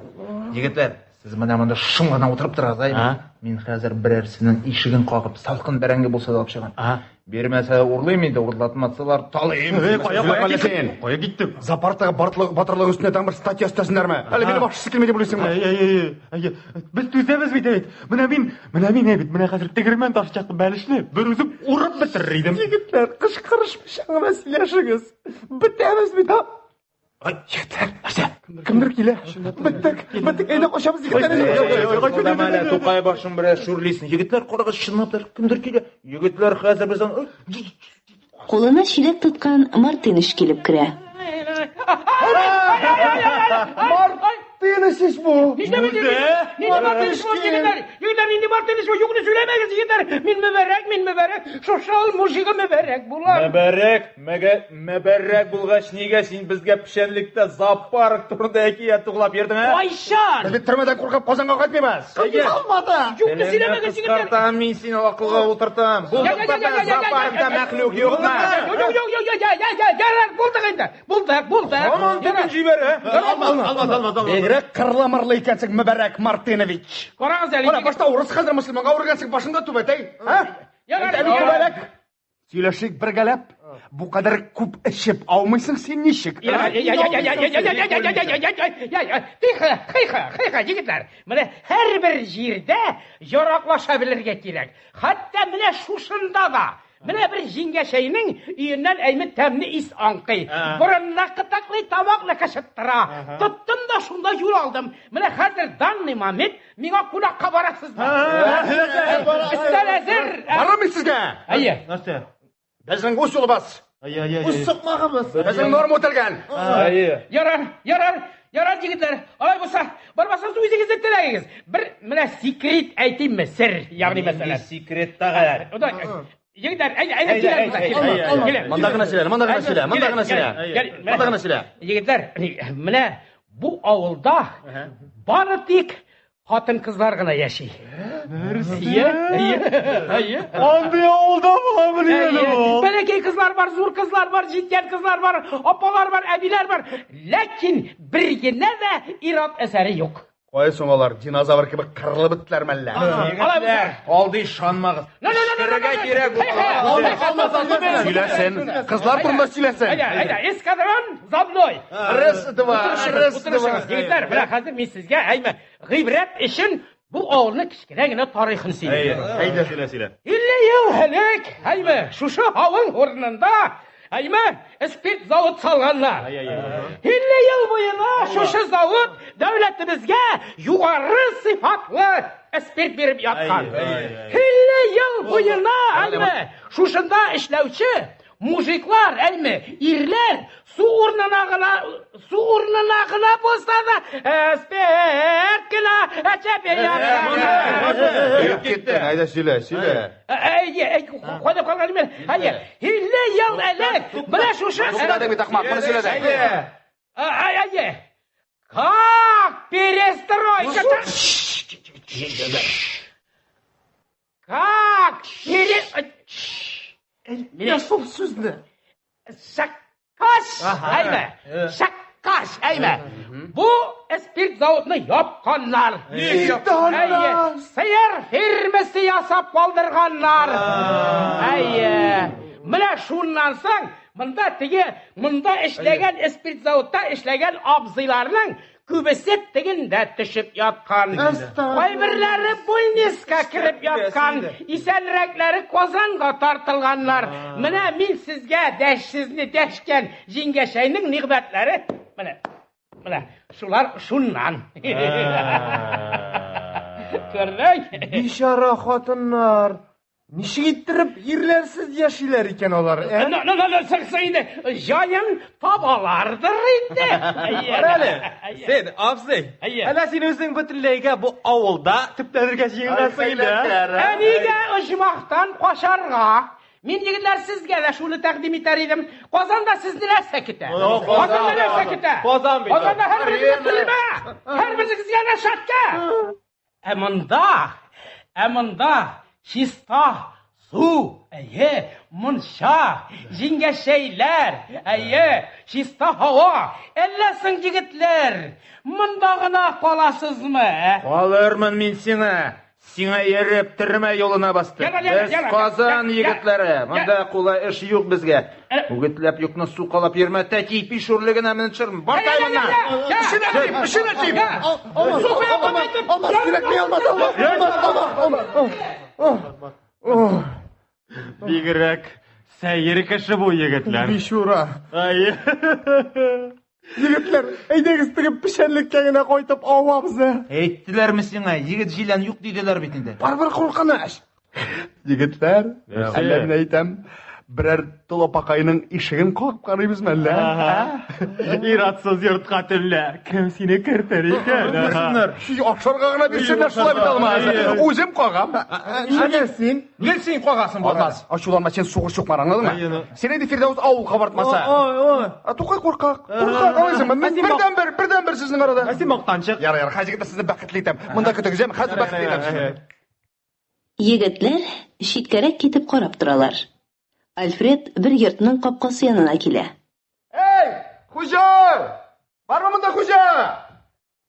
Егетләр, сез менә монда шым гына утырып торыгыз, әйме? Мин хәзер берәрсенең ишеген кагып, салкын бәрәңге булса да алып чыгам. Бирмәсә урлыйм инде, урлатмасалар талыйм. Кая, кая син? Кая киттең? Зоопарктагы батырлык, батырлык өстенә тагын бер статья өстәсеннәрме? Әле минем ашыйсы килми дип уйлыйсыңмы? Әй, әй, әй, әй, без түзәбез бит, әйт. Менә мин, менә мин, әй бит, менә хәзер тегермән ташы чаклы бәлешне бер үзем урып бетерер идем. Егетләр, кычкырышмыйча гына сөйләшегез. Бетәбез бит, а? Ай, егетләр, нәрсә? Кемдер килә. Беттек, беттек, әйдә качабыз, егетләр. Тукай башын бераз шүрлисен. Егетләр, карагыз, чынлап та кемдер килә. Егетләр, хәзер без аны... Кулына чиләк тоткан Мартыныч килеп керә. Мартыныч ич бу! Нишләп Нинди Мартыныч бу, егетләр? Егетләр, нинди Мартыныч бу? Юкны сөйләмәгез, егетләр. Мин мөбәрәк, мин мөбәрәк. Шушы авыл мужигы мөбәрәк була. Мөбәрәк, мәгә мөбәрәк булгач, нигә син безгә печәнлектә зоопарк турында әкият туглап йөрдең, ә? Кайчан? Без бит төрмәдән куркып Казанга кайтмыйбыз. Алмады. Юкны сөйләмәгез, егетләр. Кыскартам, мин сине акылга утыртам. Булдык та зоопаркта мәхлук юкмы? Юк, юк, юк, юк, я, я, я, ярар, булдык инде. Булдык, булдык. Һаман төбен җибәр, ә? Бигрәк кырлы-мырлы икәнсең, Мөбәрәк Мартынович. Карагыз әле. Кара, башта урыс, хәзер мөселманга үргәнсең, башыңда түбәтәй. Ә? Ярар, Әйтә бит, ярар. Мөбәрәк. Сөйләшик бергәләп. Бу кадәр күп эчеп аумыйсың син ничек? Я, я, я, я, я, я, я, я, я, я, я, я, я, я, я, Тихо, тихо, тихо, егетләр. Менә һәрбер җирдә яраклаша белергә кирәк. Хәтта менә шушында да. Менә бер җиңгәчәйнең өеннән әйме тәмле ис аңкый. Борынны кытыклый, тамакны кычыттыра. Тоттым да шунда юл алдым. Менә хәзер данный момент миңа кунакка барасызмы? Өстәл әзер. Барам мин сезгә. Әйе. Нәрсә? Безнең үз юлыбыз. Әйе, әйе, Үз сукмагыбыз. Безнең норма үтәлгән. Әйе. Ярар, ярар, ярар, егетләр. Алай булса, бармасагыз үзегез теләгегез. Бер менә секрет әйтимме, сер, ягъни мәсәлән. Секрет тагы. Егетләр, әйдә, әйдә, килә, килә, килә. Монда гына сөйлә, монда гына сөйлә, монда гына сөйлә. Монда гына сөйлә. Егетләр, менә бу авылда бары тик хатын-кызлар гына яши. Әйе, әйе, әйе. Андый авылда буламыни әле бу? Бәләкәй кызлар бар, зур кызлар бар, җиткән кызлар бар, апалар бар, әбиләр бар. Ләкин бер генә дә ир-ат әсәре юк. Кая соң алар, динозавр кебек кырылып беттеләр мәллә? Алай булса. Алды ышанмагыз. No, no, no, no, no, Эчкәргә no. кирәк бу. Сөйләсен, кызлар турында сөйләсен. Әйдә, әйдә, эскадрон за мной. Раз, два, раз, два. Утырышыгыз, егетләр, менә хәзер мин сезгә әйме гыйбрәт өчен бу авылның кечкенә генә тарихын сөйлим. Әйдә, сөйлә, сөйлә. 50 ел элек, әйме, шушы авыл урынында, әйме, спирт завод салганнар. 50 ел буена шушы завод дәүләтебезгә югары сыйфатлы спирт биреп яткан. 50 ел буена, әйме, шушында эшләүче мужиклар, әйме, ирләр су урынына гына, су урынына гына булса да, спирт кенә эчеп яткан. Йөреп киттең, әйдә сөйлә, сөйлә. Әйе, әй, кайда калган мин? Әйе, 50 ел элек менә шушы Сөйләдең бит, ахмак, моны сөйләдең. Әй, әйе. Как перестройка? Как пере... Әйтмә шул сүзне. Шаккаш, әйме? Шаккаш, әйме? Бу спирт заводны япканнар. Әйе, сыер фермасы ясап калдырганнар. Әйе. Менә шуннан соң монда теге монда эшләгән спирт заводта эшләгән абзыйларның күбесе тегендә төшеп яткан. Кайберләре больниска кереп яткан, исәнрәкләре Казанга тартылганнар. Менә мин сезгә дәшсезне дәшкән җиңгәчәйнең нигъмәтләре. Менә, менә шулар шуннан. Күрдең? Бичара хатыннар. Ничек иттереп ирләрсез яшиләр икән алар, ә? Ну, ну, ну, соң инде җаен табалардыр инде. Кара әле, син, абзый, әллә син үзең бөтенләйгә бу авылда төпләнергә җыенасың инде, ә? Ә нигә оҗмахтан качарга? Мин, егетләр, сезгә дә шуны тәкъдим итәр идем. Казанда сезне нәрсә көтә? Казанда нәрсә көтә? Казан бит. Казанда һәрберегезгә төрмә! Һәрберегезгә рәшәткә! Ә монда, ә монда чиста су, әйе, мунча, җиңгәчәйләр, әйе, чиста һава. Әллә соң, егетләр, монда гына каласызмы, ә? Калырмын мин сиңа. Сиңа ияреп төрмә юлына бастым. Без Казан егетләре. Монда кулай эш юк безгә. Үгетләп юкны сукалап йөрмә, тәти ипи шүрлегенә менеп төшермен. Бар тай моннан. Эшен әйтим, эшен әйтим. Алмаз, Алмаз, кирәкми, Алмаз, Алмаз, Алмаз, Алмаз, Алмаз. Бигрәк сәер кеше бу егетләр. Бичура. Әйе. Егетләр, әйдәгез теге печәнлеккә генә кайтып авабыз, ә? Әйттеләрме сиңа, егет җилән юк диделәр бит инде. Барыбер куркыныч. Егетләр, Нәрсә? әллә мин әйтәм, берәр тол апакайның ишеген кагып карыйбызмы әллә? Иратсыз йортка төнлә кем сине кертер икән? Бирсеннәр. Ашарга гына бирсеннәр, шулай бит Алмаз. Үзем кагам. Нигә син? Нигә син кагасың, Алмаз? Ачуланма, син сугыш чукмар, аңладыңмы? Син инде Фирдәүс авыл кабартмасы. Ой, ой. А Тукай куркак. Куркак, аңлыйсыңмы? Мин бердән-бер, бердән-бер сезнең арада. Ә син мактанчык. Ярар, ярар, хәзер егетләр сезне бәхетле итәм. Монда көтегез, яме? Хәзер бәхетле итәм сезне. Егетләр читкәрәк китеп карап торалар. Альфред бер йортның капкасы янына килә. Эй, хуҗа! Бармы монда хуҗа?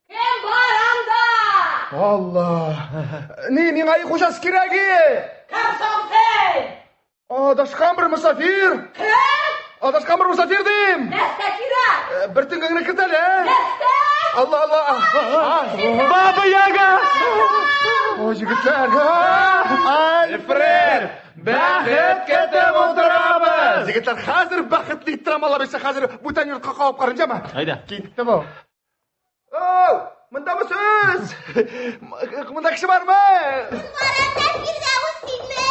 Кем бар анда? Алла! Ни, миңа өй хуҗасы кирәк. Кем соң син? Адашкан бер мосафир. Кем? Адашкан бер мосафир дим. Нәрсә кирәк? Бер төнгә генә керт әле. Нәрсә? Алла, Алла. Баба Яга! О, егетләр. Альфред! Бәхет көтеп утырабыз! Егетләр, хәзер бәхетле иттерәм, Алла бирсә, хәзер бүтән йортка кагып карыйм, җәме? Әйдә. Китте бу. Оу, монда сез? Монда кеше бармы? Баранда Фирдәвес синме?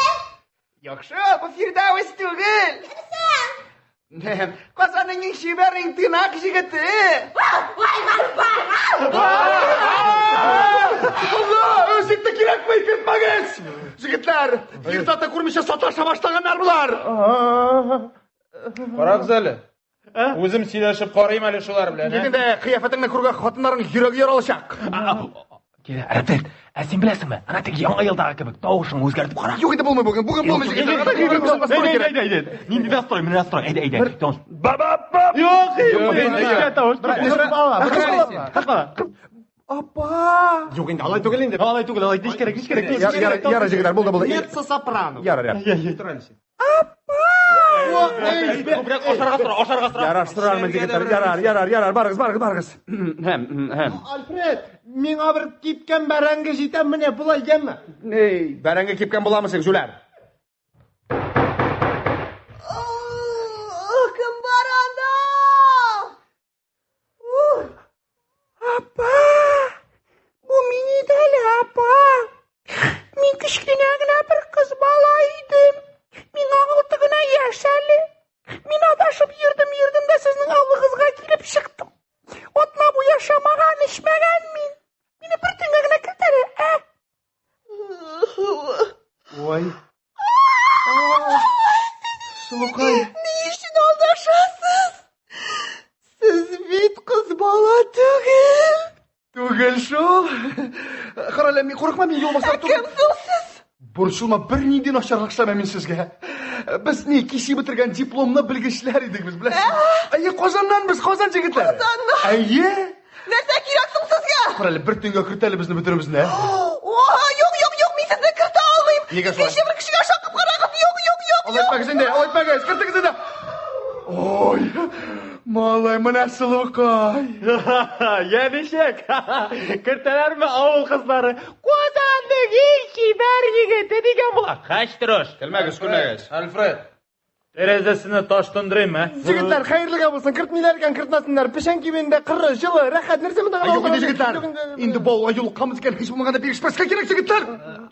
Яхшы, бу Фирдәвес түгел. Казанның иң чибәр, иң тыйнак егете. Вай, бар, бар! Алла, үзекте кирәкми, кертмәгез. Егетләр, ир-аты күрмичә саташа башлаганнар болар. Карагыз әле. Үзем сөйләшеп карыйм әле шулар белән. Кит инде, кыяфәтеңне күргән хатыннарың йөрәге яралачак. Килә, Альфред, ә син беләсеңме? Ана теге яңа елдагы кебек тавышыңны үзгәртеп кара. Юк инде булмый бүген, бүген булмый егетләр. Әйдә, әйдә, әйдә. Нинди настрой, менә настрой. Әйдә, әйдә. Тавыш. Ба-ба-ба. Юк, Юк, нечкә тавыш. Кыз бала. Апа! Юк инде, алай түгел инде. Алай түгел, алай нечкәрәк, нечкәрәк. Ярар, егетләр, булды, булды. Меццо-сопрано. Ярар, ярар. Күбрәк ашарга сора, ашарга сора. Ярар, сорармын, егетләр. Ярар, ярар, ярар, барыгыз, барыгыз, барыгыз. Һәм, һәм. Альфред, миңа бер кипкән бәрәңге җитә, менә болай яме. Эй, бәрәңге кипкән буламы син, җүләр? Кем бар анда? Апа! Бу мин иде әле, апа. Мин кечкенә генә бер кыз бала идем. Миңа 6 гына яшь әле. Мин адашып йөрдем, йөрдем дә сезнең авылыгызга килеп чыктым. Атна буе ашамаган, эчмәгән мин. Мине бер төнгә генә керт әле, ә? Ой. Сылукай. Ни өчен алдашасыз? Сез бит кыз бала түгел. Түгел шул. Кара әле, мин курыкма, мин юлбасар түгел. Кем соң сез? Борчылма, бернинди начарлык эшләмәм мин сезгә. Без ни, кичә бетергән дипломлы белгечләр идек без, беләсезме? Әйе, Казаннан без, Казан егетләре. Казаннан? Әйе. Нәрсә кирәк соң сезгә? Кара әле, бер төнгә керт әле безне бөтеребезне. О, юк, юк, юк, мин сезне кертә алмыйм. Нигә шулай? Кеше бер кешегә шакып карагыз. Юк, юк, юк, Алай юк. итмәгез инде, алай итмәгез, кертегез инде. Ой, малай, менә сылукай. Я ничек? Кертәләрме авыл кызлары? Казанның иң чибәр егете дигән була. Хач торош. Көлмәгез, көлмәгез. Альфред. Тәрәзәсенә таш тондырыйм, ә? Егетләр, хәерлегә булсын, кертмиләр икән, кертмәсеннәр. Печән кибендә кыры, җылы, рәхәт, нәрсә монда Юк инде, егетләр. Инде бауга юлыкканбыз икән, һич булмаганда бирешмәскә кирәк, егетләр.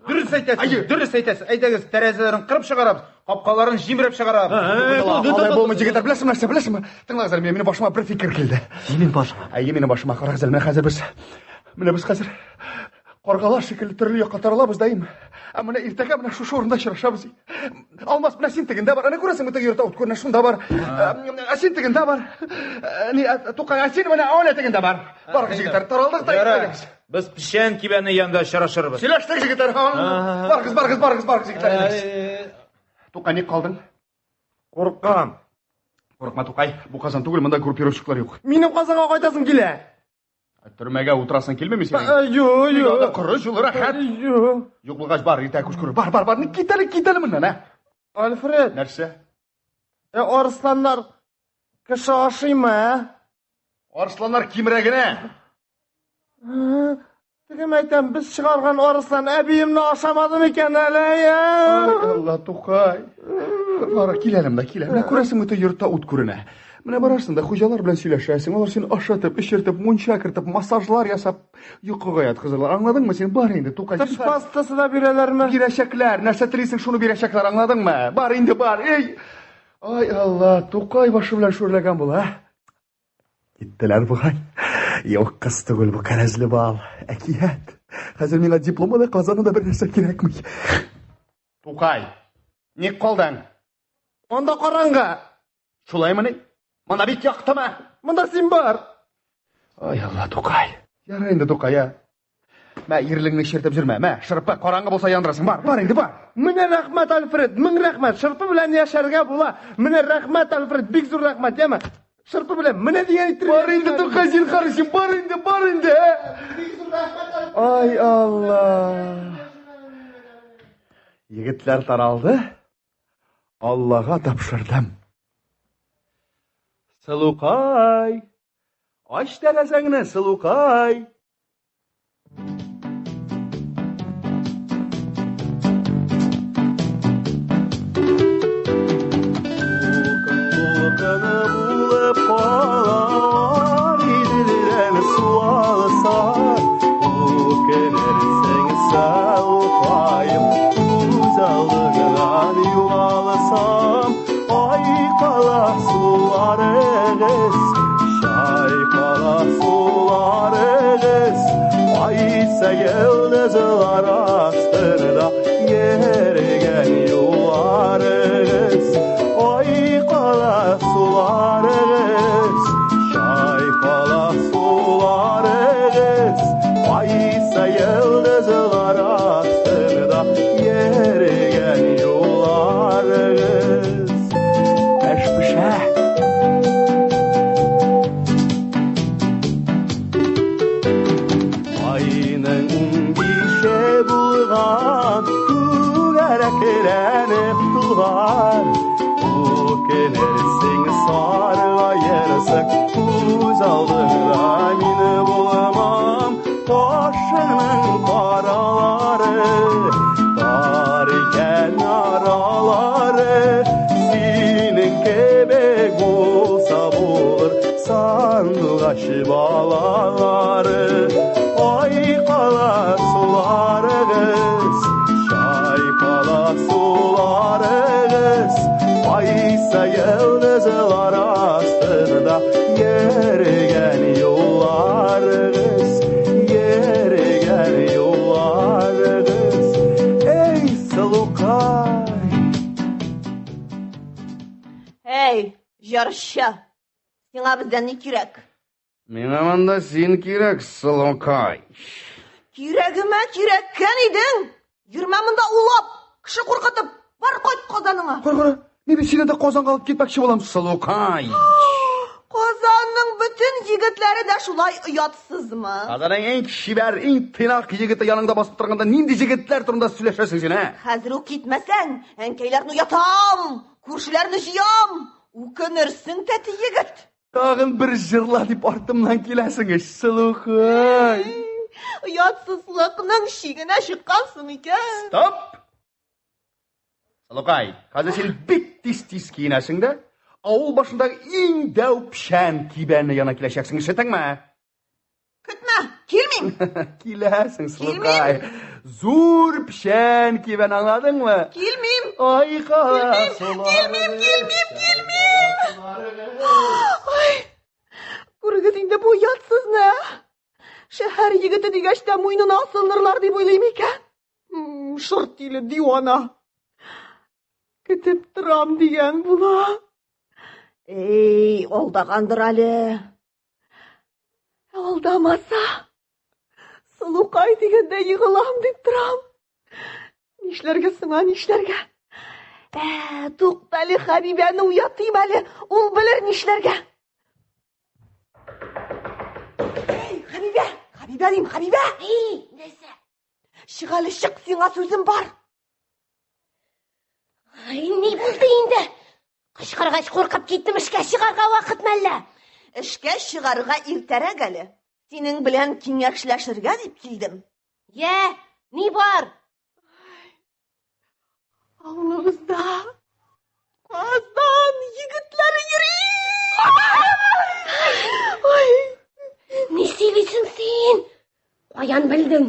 Дөрес әйтәсез, дөрес әйтәсез. Әйдәгез, тәрәзәләрен кырып чыгарабыз, капкаларын җимереп чыгарабыз. Алай булмый, егетләр, беләсеңме нәрсә, беләсеңме? Тыңлагыз әле, минем башыма бер фикер килде. Синең башыңа? Әйе, минем башыма. Карагыз әле, менә хәзер без, менә без хәзер каргалар шикелле төрле якка таралабыз да инде. Ә менә иртәгә менә шушы урында очрашабыз. Алмаз, менә син тегендә бар. Әнә күрәсеңме, теге йортта ут күренә, шунда бар. Ә син тегендә бар. Ни, Тукай, ә син менә әнә тегендә бар. Барыгыз, егетләр, таралдык та Ярар. Без печән кибәне янында очрашырбыз. Сөйләштек, егетләр. Барыгыз, барыгыз, барыгыз, барыгыз, егетләр. Тукай, ник калдың? Куркам. Курыкма, Тукай. Бу Казан түгел, монда группировщиклар юк. Минем Казанга кайтасым килә. Төрмәгә утырасың килмиме синең? Юк, юк. Анда коры, җылы, рәхәт. Юк. Юк булгач бар, иртә күз күрер. Бар, бар, бар. Кит әле, кит әле моннан, ә? Альфред. Нәрсә? Ә арысланнар кеше ашыймы, ә? Арысланнар кимерә генә. Тегем әйтәм, без чыгарган арыслан әбиемне ашамады микән әле, ә? Ай, Алла, Тукай. Бара, кил әле монда, кил әле. Менә күрәсеңме, теге йортта ут күренә. Менә барасың да хуҗалар белән сөйләшәсең, алар сине ашатып, эчертеп, мунча кертеп, массажлар ясап, йокыга яткызырлар. Аңладыңмы син? Бар инде, Тукай. Теш пастасы да бирәләрме? Бирәчәкләр. Нәрсә телисең, шуны бирәчәкләр, аңладыңмы? Бар инде, бар. Эй! Ай, Алла, Тукай башы белән шүрләгән була, ә? Киттеләр бугай. Юк, кыз түгел бу кәрәзле бал. Әкият. Хәзер миңа дипломы да, Казаны да бер нәрсә кирәкми. Тукай, ник калдың? Анда караңгы. Шулаймыни? Монда бик яктымы? Монда син бар. Ай, Алла, Тукай. Ярар инде, Тукай, ә. Мә, ирлегеңне чиртеп йөрмә. Мә, шырпы, караңгы булса яндырасың. Бар, бар инде, бар. Менә рәхмәт, Альфред, мең рәхмәт. Шырпы белән яшәргә була. Менә рәхмәт, Альфред, бик зур рәхмәт, яме. Шырпы белән менә дигән иттереп. Бар инде, Тукай, зинһар өчен, бар инде, бар инде. Бик зур рәхмәт, Альфред. Ай, Алла. Егетләр таралды. Аллага тапшырдым. Сылукай! Ач тәрәзәңне, сылукай! Дулкын-дулкын булып калар Иделдән су алса, Үкенерсең, сылукаем, Күз алдыңнан югалсам, Ай кала суларыгыз, Чайкала суларыгыз, Кайсы йолдызлар астында Йөргән юлларыгыз, Ай кала суларыгыз, Чайкала суларыгыз, Кайсы йолдызлар астында Йөргән юлларыгыз. Эш пешә. Айның 15-е булган, түгәрәкләнеп тулган. Үкенерсең, саргаерсың, күз алдыңда мин булмам. Кашыңның каралары, тар икән аралары, синең кебек булса булыр сандугач балалары. Ай кала суларыгыз, чайкала суларыгыз, кайсы йолдызлар астында йөргән юлларыгыз, йөргән юлларыгыз. Эй, сылукай! Эй, җырчы! Сиңа бездән ни кирәк? Миңа монда син кирәк, сылукай. Кирәгемә кирәккән идең! Йөрмә монда улап, кеше куркытып. Бар кайт Казаныңа. Кара, кара, мин бит сине дә Казанга алып китмәкче булам, сылукай. Казанның бөтен егетләре дә шулай оятсызмы? Казанның иң чибәр, иң тыйнак егете яныңда басып торганда нинди егетләр турында сөйләшәсең син, ә? Хәзер үк китмәсәң, әнкәйләрне уятам, күршеләрне җыям. Үкенерсең, тәти егет. Тагын бер җырла дип артымнан киләсең, ич, сылукай. Оятсызлыкның чигенә чыккансың икән. Стоп! Сылукай, хәзер син бик тиз-тиз киенәсең дә, авыл башындагы иң дәү печән кибәне янына киләчәксең, ишеттеңме? Көтмә, килмим. Киләсең, сылукай. Зур печән кибән, аңладыңмы? Килмим! Ай, кара Килмим, килмим, килмим, килмим! Ай, күрегез инде бу ятсызны, ә? Шәһәр егете дигәч тә муенына асылынырлар дип уйлыйм икән. Шыр тиле дивана. Көтеп торам дигән була. Эй, алдагандыр әле. Алдамаса, сылукай дигәндә егылам дип торам. Нишләргә соң, а, нишләргә? Ә, туктале, Хәбибәне уятыйм әле, ул белер нишләргә. Эй, Хәбибә, Хәбибә дим, Хәбибә! Эй, нәрсә? Чык әле, чык, сиңа сүзем бар. Ай, ни булды инде? Кычкыргач куркып киттем, эшкә чыгарга вакыт мәллә? Эшкә чыгарга иртәрәк әле. Синең белән киңәшләшергә дип килдем. Йә, ни бар? Авылыбызда Казан егетләре йөри! Ой! Ни сөйлисең син? Каян белдең?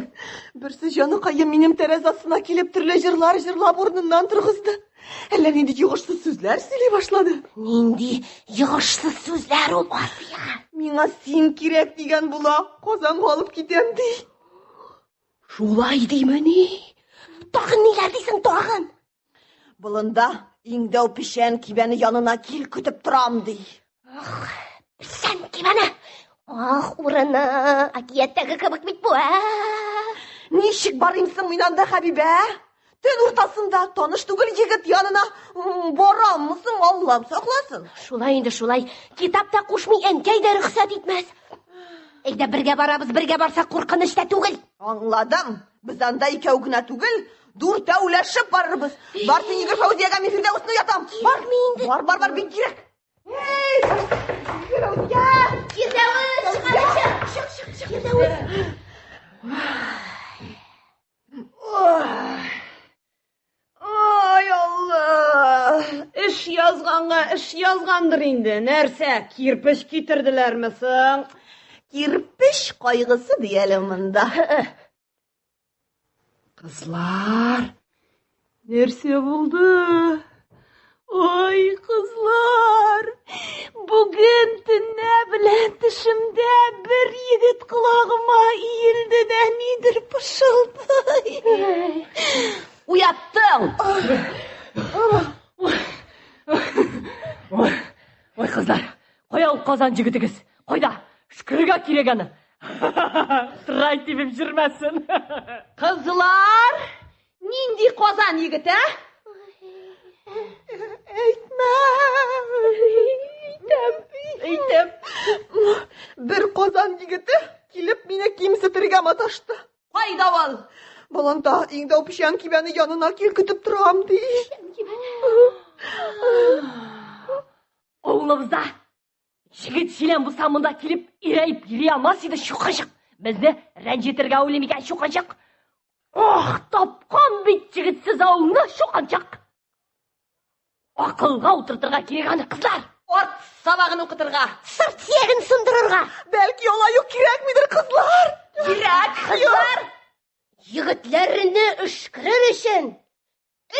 Берсе җаныкаем минем тәрәзә астына килеп төрле җырлар җырлап урыныннан торгызды. Әллә нинди йогышсыз сүзләр сөйли башлады. Нинди йогышсыз сүзләр ул, Асия? Миңа син кирәк дигән була, Казанга алып китәм ди. Шулай димени? Тагын ниләр дисең, тагын? Болында иң дәү печән кибәне янына кил, көтеп торам, ди. Ах, печән кибәне! Ах, урыны, әкияттәге кебек бит бу, ә? Ничек барыйм соң мин анда, Хәбибә? Төн уртасында таныш түгел егет янына бараммы соң, Аллам сакласын. Шулай инде, шулай. Китап та кушмый, әнкәй дә рөхсәт итмәс. Әйдә, бергә барабыз, бергә барсак куркыныч та түгел. Аңладым. Без анда икәү генә түгел, дүртәүләшеп барырбыз. Бар син йөгер Фәүзиягә, мин Фирдәүсне уятам. Бар. Бар, бар, бар, бик кирәк. Эй, Фирдәүсия! Фирдәүс, чык әле, чык, чык, чык, чык, Фирдәүс. Ай, Алла! Эш язганга эш язгандыр инде. Нәрсә, кирпеч китерделәрме соң? Кирпеч кайгысы ди әле монда. Кызлар, нәрсә булды? Ой, кызлар, бүген төнлә белән төшемдә бер егет колагыма иелде дә нидер пышылдый. Уяттың! Ой, ой, кызлар, кая ул Казан җегетегез? Кайда? Шкырга кирәк аны. Трай тибеп җөрмәсен. Кызлар, нинди Казан егете, ә? Әйтмә! Әйтәм, әйтәм. Бер Казан егете килеп мине кимсетергә маташты. Кайда ул? Болында иң дәү печән кибәне янына кил көтеп торам, ди. Авылыбызда җегет җилән булса монда килеп ирәеп йөри алмас иде чукынчык. Безне рәнҗетергә уйлый микән чукынчык? Ох, тапкан бит җегетсез авылны чукынчык. Акылга утыртырга кирәк аны, кызлар. Арт сабагын укытырга. Сырт сөяген сындырырга. Бәлки алай ук кирәкмидер, кызлар. Кирәк, кызлар. Егетләрне өшкерер өчен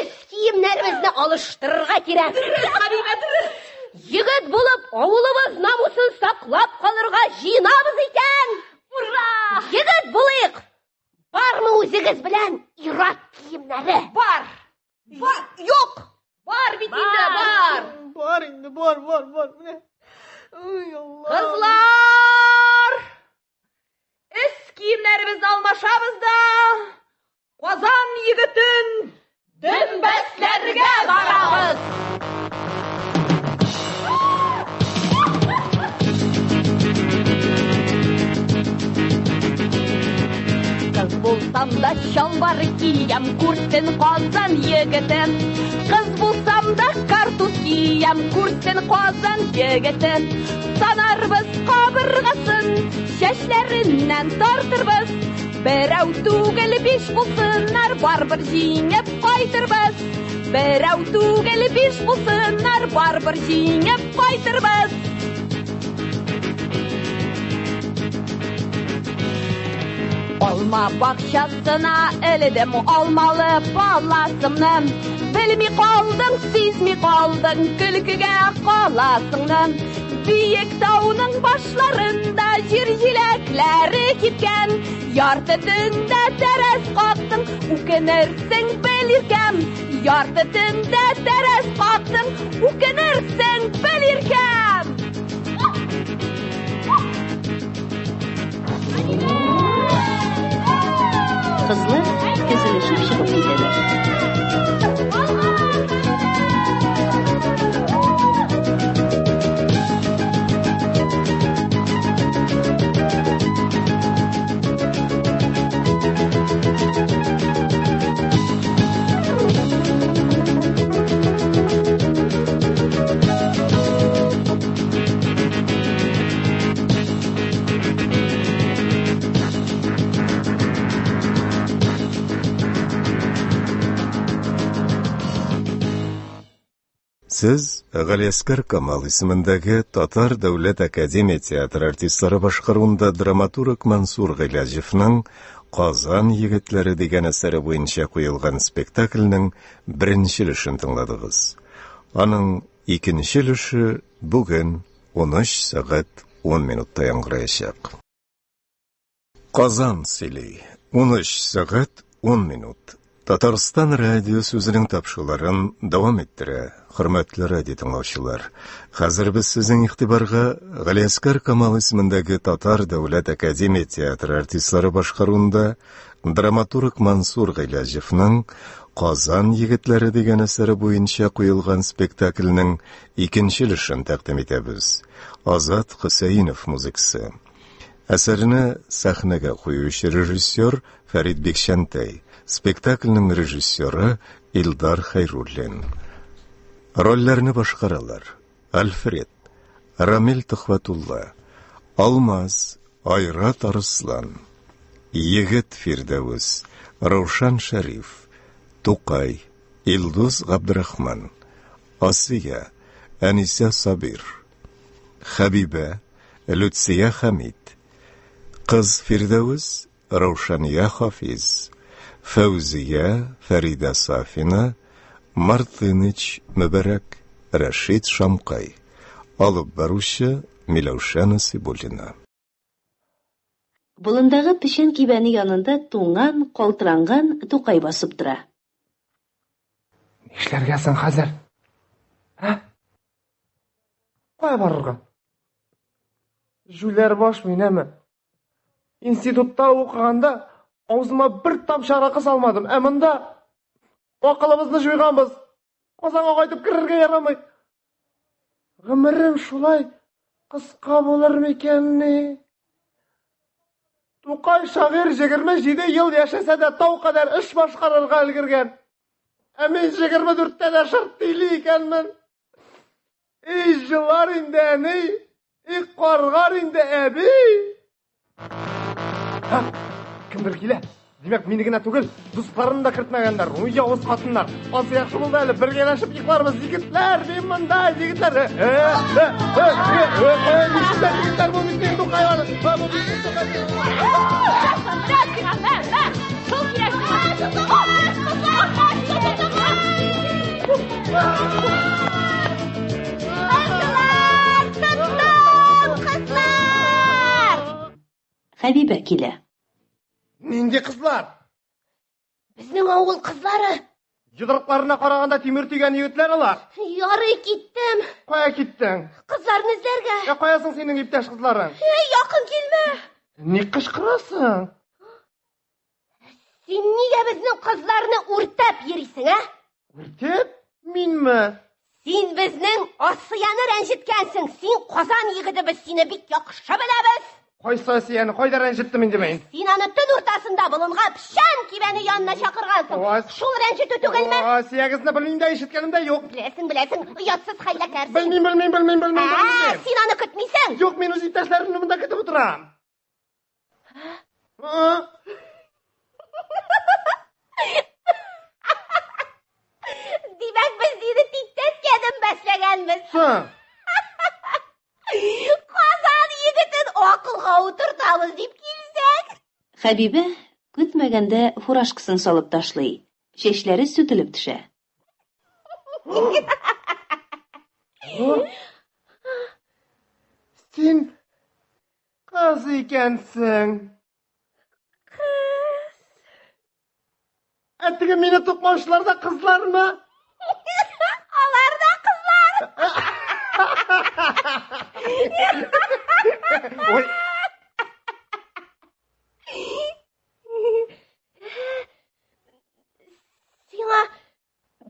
өс киемнәребезне алыштырырга кирәк. Дөрес, Хәбибә, дөрес. Егет булып авылыбыз намусын саклап калырга җыенабыз икән. Ура! Егет булыйк. Бармы үзегез белән ир-ат киемнәре? Бар. Бар, юк. Бар бит инде, бар. Бар инде, бар, бар, бар. Менә. Ой, Алла. Кызлар! Өс киемнәребезне алмашабыз да, Казан егетен дөмбәсләргә барабыз! Кыз булсам да чалбар киям, күрсен Казан егете. Кыз булсам да картуз киям, күрсен Казан егете. Санарбыз кабыргасын, чәчләреннән тартырбыз. Берәү түгел биш булсыннар, барыбер җиңеп кайтырбыз. Берәү түгел биш булсыннар, барыбер җиңеп кайтырбыз. Алма бакчасына эледем алмалы паласымны. Белми калдың, сизми калдың, көлкегә каласыңны. Биек тауның башларында җир җиләкләре кипкән. Ярты төндә тәрәз кактың, үкенерсең, бел иркәм. Ярты төндә тәрәз кактың, үкенерсең, бел иркәм. Кызлар тезелешеп чыгып китәләр. Сез Галиәскәр Камал исемендәге Татар дәүләт академия театры артистлары башкаруында драматург Мансур Гыйләҗевның Казан егетләре дигән әсәре буенча куелган спектакльнең беренче өлешен тыңладыгыз. Аның икенче өлеше бүген 13 сәгать 10 минутта яңгыраячак. Казан сөйли. 13 сәгать 10 минут. Татарстан радиосы үзенең тапшыруларын дәвам иттерә. Хөрмәтле радио тыңлаучылар, хәзер без сезнең игътибарга Галиәскәр Камал исемендәге Татар дәүләт академия театры артистлары башкаруында драматург Мансур Гыйләҗевның Казан егетләре дигән әсәре буенча куелган спектакльнең икенче өлешен тәкъдим итәбез. Азат Хөсәенов музыкасы. Әсәрне сәхнәгә куючы режиссер Фәрит Бикчәнтәй, спектакльнең режиссеры Илдар Хәйруллин. Рольләрне башкаралар: Альфред, Рамил Төхвәтулла, Алмаз, Айрат Арыслан, Егет Фирдәвес, Раушан Шәриф, Тукай, Илдус Габдрахман, Асия, Әнисә Сабир, Хәбибә, Люция Хәмит, Кыз Фирдәвес, Раушания Хафиз, Фәүзия, Фәридә Сафина, Мартыныч Мөбәрәк, Рәшит Шамкай. Алып баручы Миләүшә Насыйбуллина. Болындагы печән кибәне янында туңган, калтыранган Тукай басып тора. Нишләргә соң хәзер? Ә? Кая барырга? Җүләр баш мин, әме. Институтта укыганда авызыма бер тамчы аракы салмадым, ә монда акылыбызны җуйганбыз. Казанга кайтып керергә ярамый. Гомерем шулай кыска булыр микәнни? Тукай шагыйрь 27 ел яшәсә дә тау кадәр эш башкарырга өлгергән. Ә мин 24-тә дә шырт тиле икәнмен. Эй, җылар инде әни, эй, каргар инде әби. Ха, кемдер килә. Димәк, мине генә түгел, дусларын да кертмәгәннәр. Уй, явыз хатыннар. Ансы яхшы булды әле, бергәләшеп йокларбыз, егетләр, мин монда, егетләр. Э, э, э, э, э, э, нишләр, егетләр, бу бит минем Тукай аны. Бу бит минем Тукай. Хәбибә килә. Нинди кызлар? Безнең авыл кызлары. Йодрыкларына караганда тимер тигән егетләр алар. Ярый киттем. Кая киттең? Кызларны эзләргә. Ә кая соң синең иптәш кызларың? Эй, якын килмә. Ник кычкырасың? Син нигә безнең кызларны үртәп йөрисең, ә? Үртәп? Минме? Син безнең Асияне рәнҗеткәнсең. Син Казан егете, без сине бик яхшы беләбез. Кайсы Асияне кайда рәнҗеттем инде мин? Син аны төн уртасында болынга печән кибәне янына чакыргансың. Шул рәнҗетү түгелме? Асиягезне белмим дә, ишеткәнем дә юк. Беләсең, беләсең, оятсыз хәйләкәр син. Белмим, белмим, белмим, белмим. Ә, син аны көтмисең? Юк, мин үз иптәшләремне монда көтеп утырам. Димәк, без сине тиктәскә дөмбәсләгәнбез. Соң. Казан егетен акылга утыртабыз дип килсәк. Хәбибә Көтмәгәндә фуражкасын салып ташлый, чәчләре сүтелеп төшә. Син кыз икәнсең. Кыз. Ә теге мине тукмаучылар да кызлармы? Алар да кызлар. Ой. Сиңа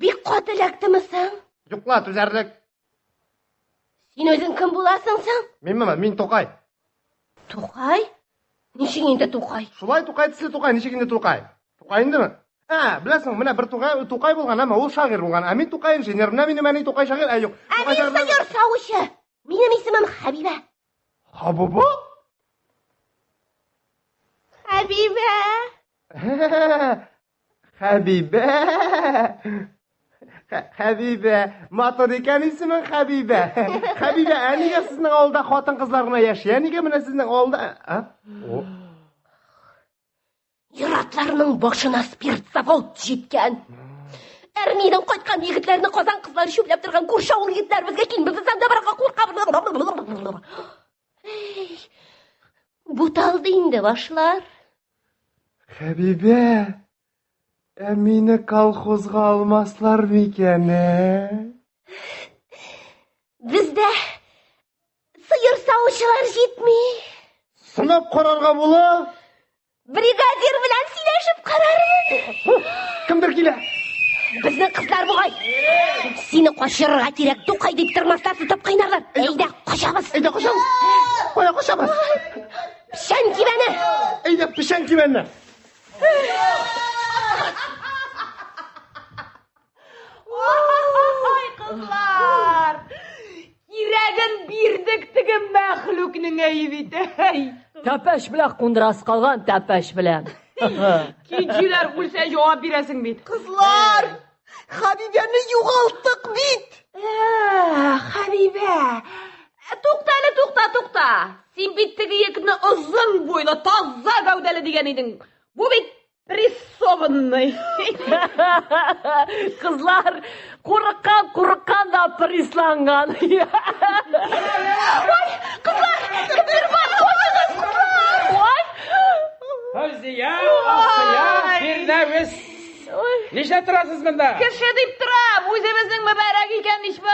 бик каты эләктеме соң? Юк ла, түзәрлек. Син үзең кем буласың соң? Минме? Мин Тукай. Тукай? Ничек инде Тукай? Шулай Тукай төсле Тукай, ничек инде Тукай? Тукай индеме? Ә, беләсең, менә бер Тукай, Тукай булган, әмма ул шагыйрь булган. Ә мин Тукай инженер, менә минем әни Тукай шагыйрь, ә юк. Ә мин сыер савучы. Минем исемем Хәбибә. Хабуба? Хәбибә. Хәбибә. Хәбибә, матур икән исемең Хәбибә. Хәбибә, ә нигә сезнең авылда хатын-кызлар гына яши? Ә нигә менә сезнең авылда? А? О. Ир-атларның башына спирт завод җиткән. Армиядән кайткан егетләрне Казан кызлары чүпләп торган күрше авыл егетләре безгә килми, без анда барырга куркабыз. Эй, буталды инде башлар. Хәбибә, ә мине колхозга алмаслар микән, ә? Бездә сыер савучылар җитми. Сынап карарга була. Бригадир белән сөйләшеп карармын. Кемдер килә. Безнең кызлар бугай. Сине качырырга кирәк, Тукай дип тормаслар, тотып кыйнарлар. Әйдә, качабыз. Әйдә, качабыз. Кая качабыз? Печән кибәне. Әйдә, печән кибәне. Ой, кызлар! Кирәген бирдек теге мәхлукның әй бит. Әй. Тәпәш белән кундырасы калган, тәпәш белән. Киҗиләр үлсә җавап бирәсең бит. Кызлар, Хәбибәне югалттык бит. Хәбибә. Тукта әле, тукта, тукта. Син бит теге егетне озын буйлы, таза гәүдәле дигән идең. Бу бит Прессованный. Кызлар курыккан, курыккан да присланган. Ой, кызлар, кемдер бар, кочыгыз, кызлар. Ой. Фәүзия, Асия, Фирдәвес. Нишләп торасыз монда? Кеше дип торам, үзебезнең Мөбәрәк икән ич бу.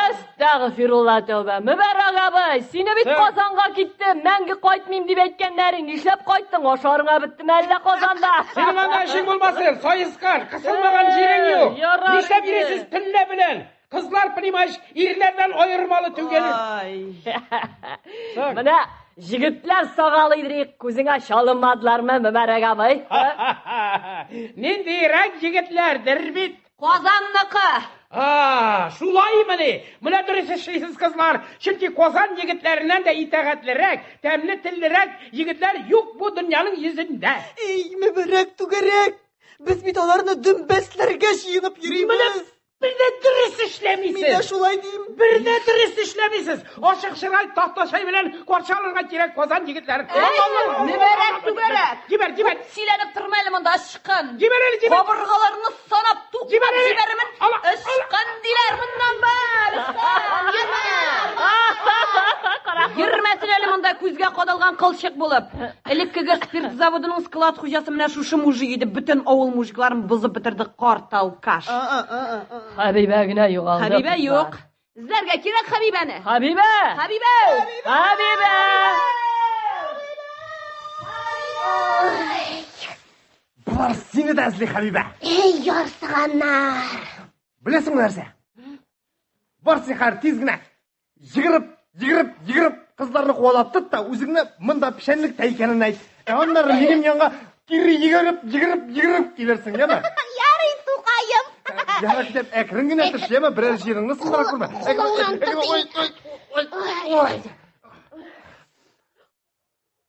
Әстәгъфирулла тәүбә. Мөбәрәк абый, сине бит Казанга киттем, мәңге кайтмыйм дип әйткәннәрең, нишләп кайттың? Ашарыңа беттеме әллә Казанда? Синең анда эшең булмасын, саескан, кысылмаган җирең юк. Ярар Нишләп инде. йөрисез төнлә белән? Кызлар, понимаешь, ирләрдән аермалы түгел. Менә җегетләр сагалыйдыр, күзеңә чалынмадылармы, Мөбәрәк абый? Ниндирәк җегетләрдер бит. Казанныкы. А, шулаймыни? Менә дөрес эшлисез, кызлар. Чөнки Казан егетләреннән дә итагатьлерәк, тәмле теллерәк егетләр юк бу дөньяның йөзендә. Эй, Мөбәрәк түгәрәк! Без бит аларны дөмбәсләргә җыенып йөрибез. Бер дә дөрес эшләмисез. Мин дә шулай дим. Бер дә дөрес эшләмисез. Ачык чырай, такта чәй белән каршы алырга кирәк Казан егетләрен. Мөбәрәк түгәрәк. Җибәр, җибәр. Сөйләнеп торма әле монда, ычкын. Җибәр әле, җибәр. Кабыргаларны санап туктап Җибәр әле. җибәрермен. Ычкын диләр моннан бар. Ычкын, йөрмә. Йөрмәсен әле монда күзгә кадалган кылчык булып. Элеккеге спирт заводының склад хуҗасы менә шушы мужик иде. Бөтен авыл мужикларын бозып бетерде карт алкаш. Хәбибә генә югалды. Хәбибә кызлар. юк. Эзләргә кирәк Хәбибәне. Хәбибә! Хәбибә! Хәбибә! Болар сине дә эзли, Хәбибә. Эй, ярсыганнар! Беләсеңме нәрсә? Бар син хәзер тиз генә йөгереп, йөгереп, йөгереп кызларны куалап тот та үзеңне монда печәнлектә икәнен әйт. Ә аннары минем янга кире йөгереп, йөгереп, йөгереп килерсең, яме? Ярый, тукаем. Ярар, китеп әкрен генә төш, яме, берәр җиреңне сындыра күрмә. Кулыңнан Ой, ой, ой, ой.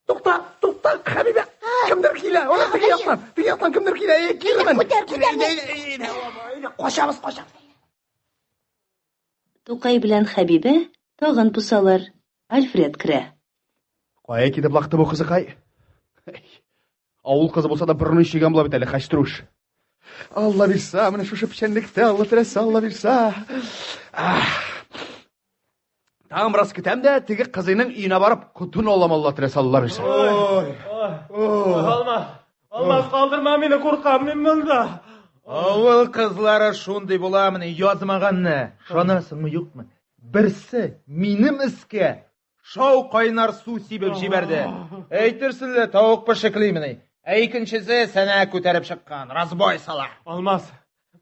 Тукта, тукта, Хәбибә. Кемдер килә? Ана теге яктан, теге яктан кемдер килә? Эй, килермен. Күтәр, күтәр. Качабыз, качабыз. Тукай белән Хәбибә тагын посалар. Альфред керә. Кая китеп лакты бу кызыкай? Авыл кызы булса да борыны чөйгән була бит әле, хәчтерүш. Алла бирса, менә шушы печәнлектә, Алла теләсә, Алла бирса. Тагын бераз көтәм дә, теге кызыйның өенә барып, котын алам, Алла теләсә, Алла бирса. Ой, Алма, Алмаз, калдырма мине, куркам мин монда. Авыл кызлары шундый буламыни, язмаганны. Ышанасыңмы, юкмы? Берсе минем өскә шау кайнар су сибеп җибәрде. Әйтерсең лә тавык пешеклимени. Ә икенчесе сәнә күтәреп чыккан, разбой сала. Алмаз,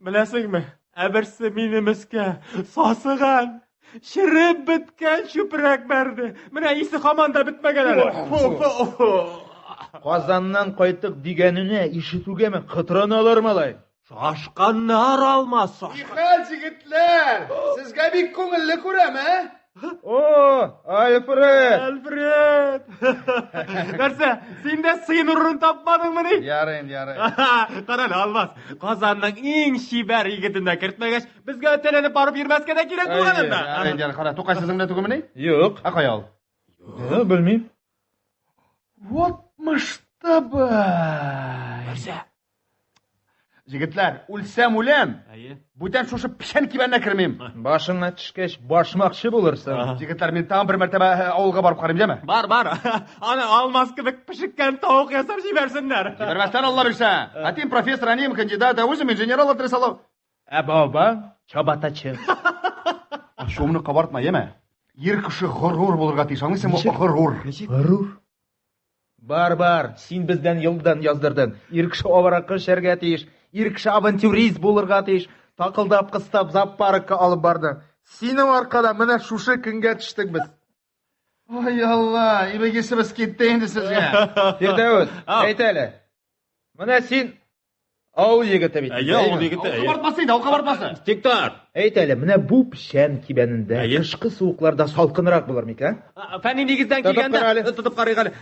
беләсеңме, ә берсе минем өскә сасыган, череп беткән чүпрәк бәрде. Менә исе һаман да бетмәгән әле. Фу, фу. Казаннан кайттык дигәненә ишетүгәме кытраналар малай. Шашканнар, Алмаз, шашкан. Нихәл, җегетләр? Сезгә бик күңелле күрәм, ә? О, Альфред! Альфред! Нәрсә, син дә сыен урынын тапмадыңмыни? Ярый, ярый. Кара әле, Алмаз, Казанның иң чибәр егетен дә кертмәгәч, безгә өтәләнеп барып йөрмәскә дә кирәк булган анда. Ярый, ярый, кара, Тукай сезнең белән түгелмени? Юк. Ә кая ул? Белмим. Вот масштабы! Нәрсә? Җегетләр, үлсәм үләм. Әйе. Бүтән шушы печән кибәненә кермим. Башыңа төшкәч, башмакчы булырсың. Җегетләр, мин тагын бер мәртәбә авылга барып карыйм, яме? Бар, бар. Аны Алмаз кебек пешеккән тавык ясап җибәрсеннәр. Җибәрмәстән Алла бирсә. Әтием профессор, әнием кандидат, ә үзем инженер Алла теләсә Алла. Ә баба чабатачы. Ачуымны кабартма, яме? Ир кеше горур булырга тиеш, аңлыйсыңмы? Горур. Горур. Бар, бар, син бездән елдан яздырдың. Ир кеше авыракы эчәргә тиеш, ир кеше авантюрист булырга тиеш. Такылдап, кыстап, зоопаркка алып бардың. Синең аркада менә шушы көнгә төштек без. Ай Алла, ибегесебез китте инде сезгә. Фирдәвес, әйт әле. Менә син авыл егете бит. Әйе, авыл егете, әйе. Кабартмасы инде, авыл кабартмасы. Тик тор. Әйт әле, менә бу печән кибәнендә кышкы суыкларда салкынрак булыр микән? Фәнни нигездән Тотып килгәндә, кара әле. тотып карыйк әле.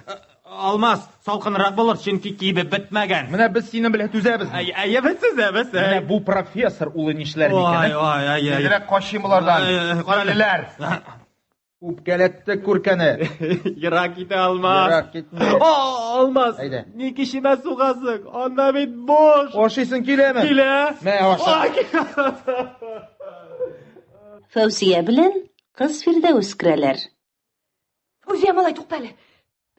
Алмаз, салкынрак булыр, чөнки кибеп бетмәгән. Менә без синең белән түзәбез. Әйе, әйе, без түзәбез. Менә бу профессор улы нишләр микән? Ой, ой, ай, ай. Тизрәк качыйм болардан. Ай, ай, кара әле. Тилеләр. Үпкәләтте күркәне. Ерак китә Алмаз. Ерак китми. О, Алмаз. Әйдә. Ник ишемә сугасың? Анда бит буш. Ашыйсың киләме? Килә. Мә, аша. Ай, Фәүзия белән кыз Фирдәвес керәләр. Фәүзия, малай, тукта әле.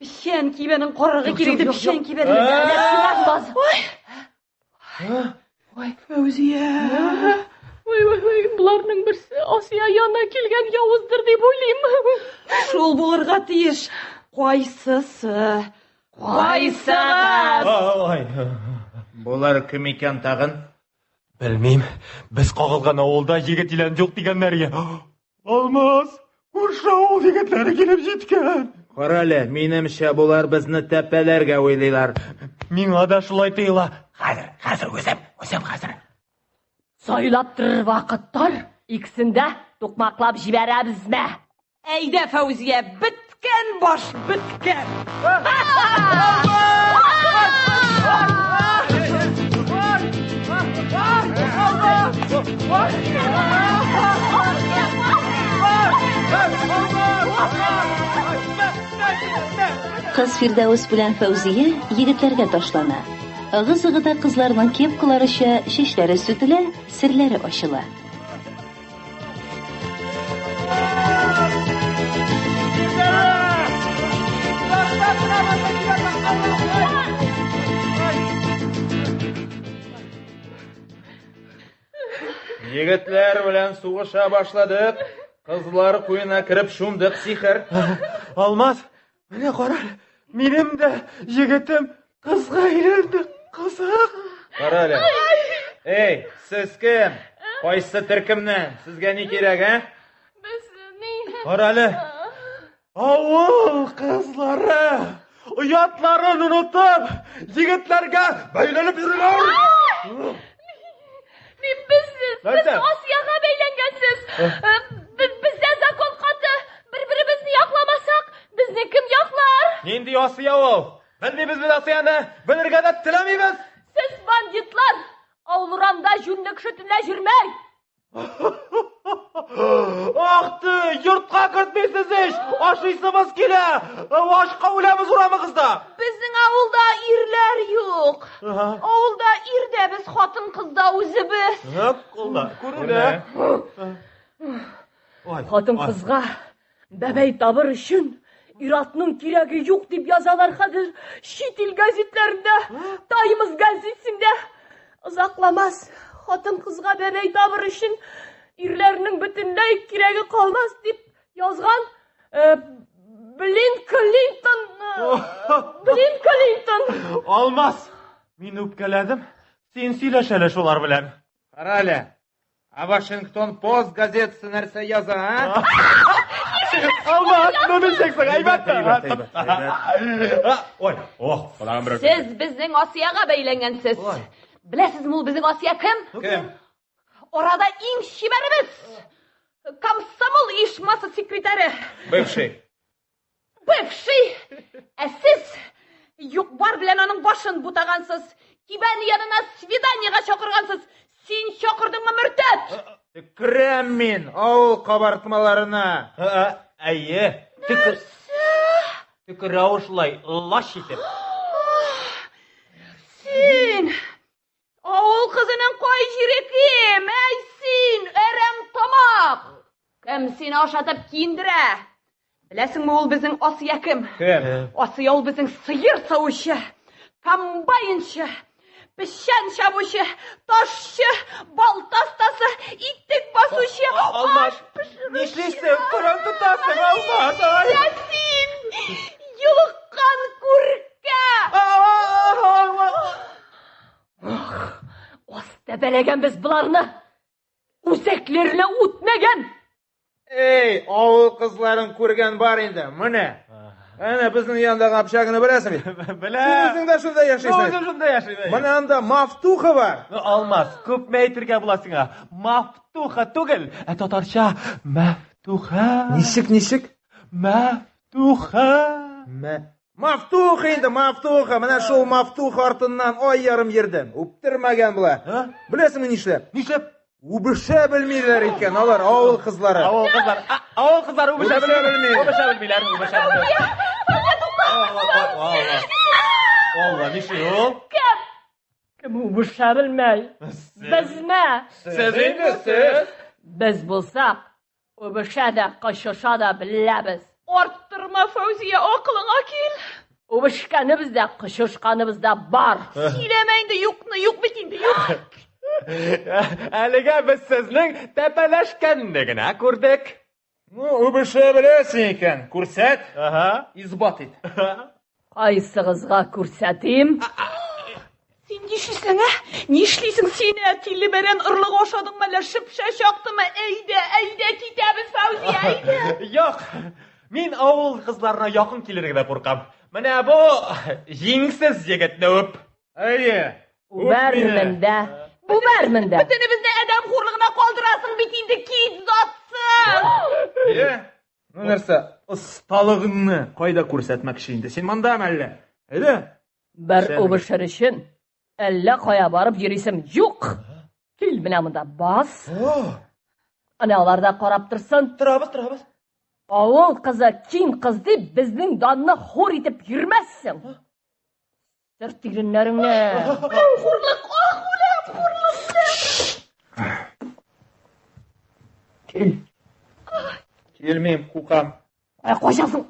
Печән кибәнен карарга кирәк иде, печән кибәнен. Ой. Ой, Фәүзия. Ой, ой, ой, боларның берсе Асия янына килгән явыздыр дип уйлыйм. Шул булырга тиеш. Кайсысы? Кайсыгыз? Ой. Болар кем икән тагын? Белмим. Без кагылган авылда егет илән юк дигәннәр я. Алмаз, күрше авыл егетләре килеп җиткән. Кара әле, минемчә болар безне тәпәләргә уйлыйлар. Миңа да шулай тоела. Хәзер, хәзер үзем, үзем хәзер. Сайлап торыр вакыт тар, икесен дә тукмаклап җибәрәбезме? Әйдә, Фәүзия, беткән баш, беткән. Кыз Фирдәвес белән Фәүзия егетләргә ташлана. Ыгы-зыгыда кызларның кепкалары оча, чәчләре сүтелә, серләре ачыла. Егетләр белән сугыша башладык. Кызлар куена кереп чумдык, сихер. Алмаз, менә кара, минем дә егетем кызга әйләнде. Кызык. Кара әле. Эй, сез кем? Кайсы төркемнән? Сезгә ни кирәк, ә? Без ни? Кара әле. Авыл кызлары оятларын онытып, егетләргә бәйләнеп йөриләр. Мин без, сез Нәрсә? Асияга бәйләнгәнсез. Бездә закон каты. Бер-беребезне якламасак, безне кем яклар? Нинди Асия ул? Белмибез без Асияне, белергә дә теләмибез. Сез бандитлар. Авыл урамда җүнле кеше төнлә йөрмәй. Ах ты, йортка кертмисез ич? Ашыйсыбыз килә. Ашка үләбез урамыгызда. Безнең авылда ирләр юк. Авылда ир дә без, хатын-кыз да үзебез. Кулла, күренә. Хатын-кызга бәбәй табыр өчен ир-атның кирәге юк дип язалар хәзер чит ил газетләрендә, Таймс газетсендә. Озакламас хатын-кызга бәбәй табыр өчен ирләрнең бөтенләй кирәге калмас дип язган э, Блин Клинтон. Э, Блин Клинтон. Алмаз, мин үпкәләдем. Син сөйләш әле шулар белән. Кара әле, Ә Вашингтон Пост газетасы нәрсә яза, а? Алмаз, ну ничек соң, әйбәт тә. Ой, ох, колагым берәү. Сез безнең Асиягә бәйләнгәнсез. Беләсезме ул безнең Асия кем? Кем? Арада иң чибәребез. Комсомол оешмасы секретаре. Бывший. Бывший! Ә сез юк-бар белән аның башын бутагансыз. Кибән янына свиданиега чакыргансыз. Син чакырдыңмы, мөртәт? Төкерәм мин авыл кабартмаларына. Әйе. Төкерә ул шулай, лач итеп. Син! Авыл кызының кай җире ким? Әй син, әрәм тамак! Кем сине ашатып киендерә? Беләсеңме ул безнең Асия кем? Кем? Асия ул безнең сыер савучы, комбайнчы, печән чабучы, ташчы, балта остасы, итек басучы, Алмаз, аш пешерүче. нишлисең? Коран тотасың, Алмаз, ай! Ә син, йолыккан күркә! Ас тәбәләгән без боларны. Үзәкләренә үтмәгән. Эй, авыл кызларын күргән бар инде. Менә. Әнә безнең яндагы общаганы беләсең бит. Беләм. Син үзең дә шунда яшисең. Үзем шунда яшим. Менә анда Мафтуха бар. Ну, Алмаз, күпме әйтергә була сиңа? Мафтуха түгел, ә татарча мәфтуха. Ничек, ничек? Мәфтуха. Мә. Мафтуха инде, Мафтуха. Менә шул Мафтуха артыннан ай ярым йөрдем. Үптермәгән була. Беләсеңме нишләп? Нишләп? Үбешә белмиләр икән алар, авыл кызлары. Авыл кызлары, авыл кызлары үбешә Үбешә белми. белми. Үбешә белмиләр, үбешә белмиләр. Алла, нишли ул? Кем? Кем үбешә белмәй? Безме? Сез инде, сез. Без булсак, үбешә дә, кочыша да беләбез. Арттырма, Фәүзия, акылыңа кил. Үбешкәнебез дә, кочышканыбыз да бар. Сөйләмә инде юкны, юк бит инде, юк. Әлегә без сезнең тәпәләшкәнне генә күрдек. Ну, үбешә беләсең икән, күрсәт. Ага. Исбат ит. Кайсыгызга күрсәтим? Син нишлисең, ә? Нишлисең син, ә? Тиле бәрән орлыгы ашадыңмы әллә шөпшә чактымы? Әйдә, әйдә, китәбез, Фәүзия, әйдә. Юк, мин авыл кызларына якын килергә дә куркам. Менә бу җиңсез егетне үп. Әйе. Үбәрмен дә, үбәрмен дә. Бөтенебезне адәм хурлыгына калдырасың бит инде, кит, затсыз. Әйе. Ну нәрсә, осталыгыңны кайда күрсәтмәкче инде? Син мондамы әллә? Әйдә. Бер Шәм. үбешер өчен әллә кая барып йөрисем юк. Кил менә монда бас. Әнә алар да карап торсын. Торабыз, торабыз. Авыл кызы, киң кыз дип безнең данны хур итеп йөрмәссең. Сөрт иреннәреңне. Хурлык, ах, үләм, хурлык, үләм. Кил. Килмим, кукам. Ә качасың?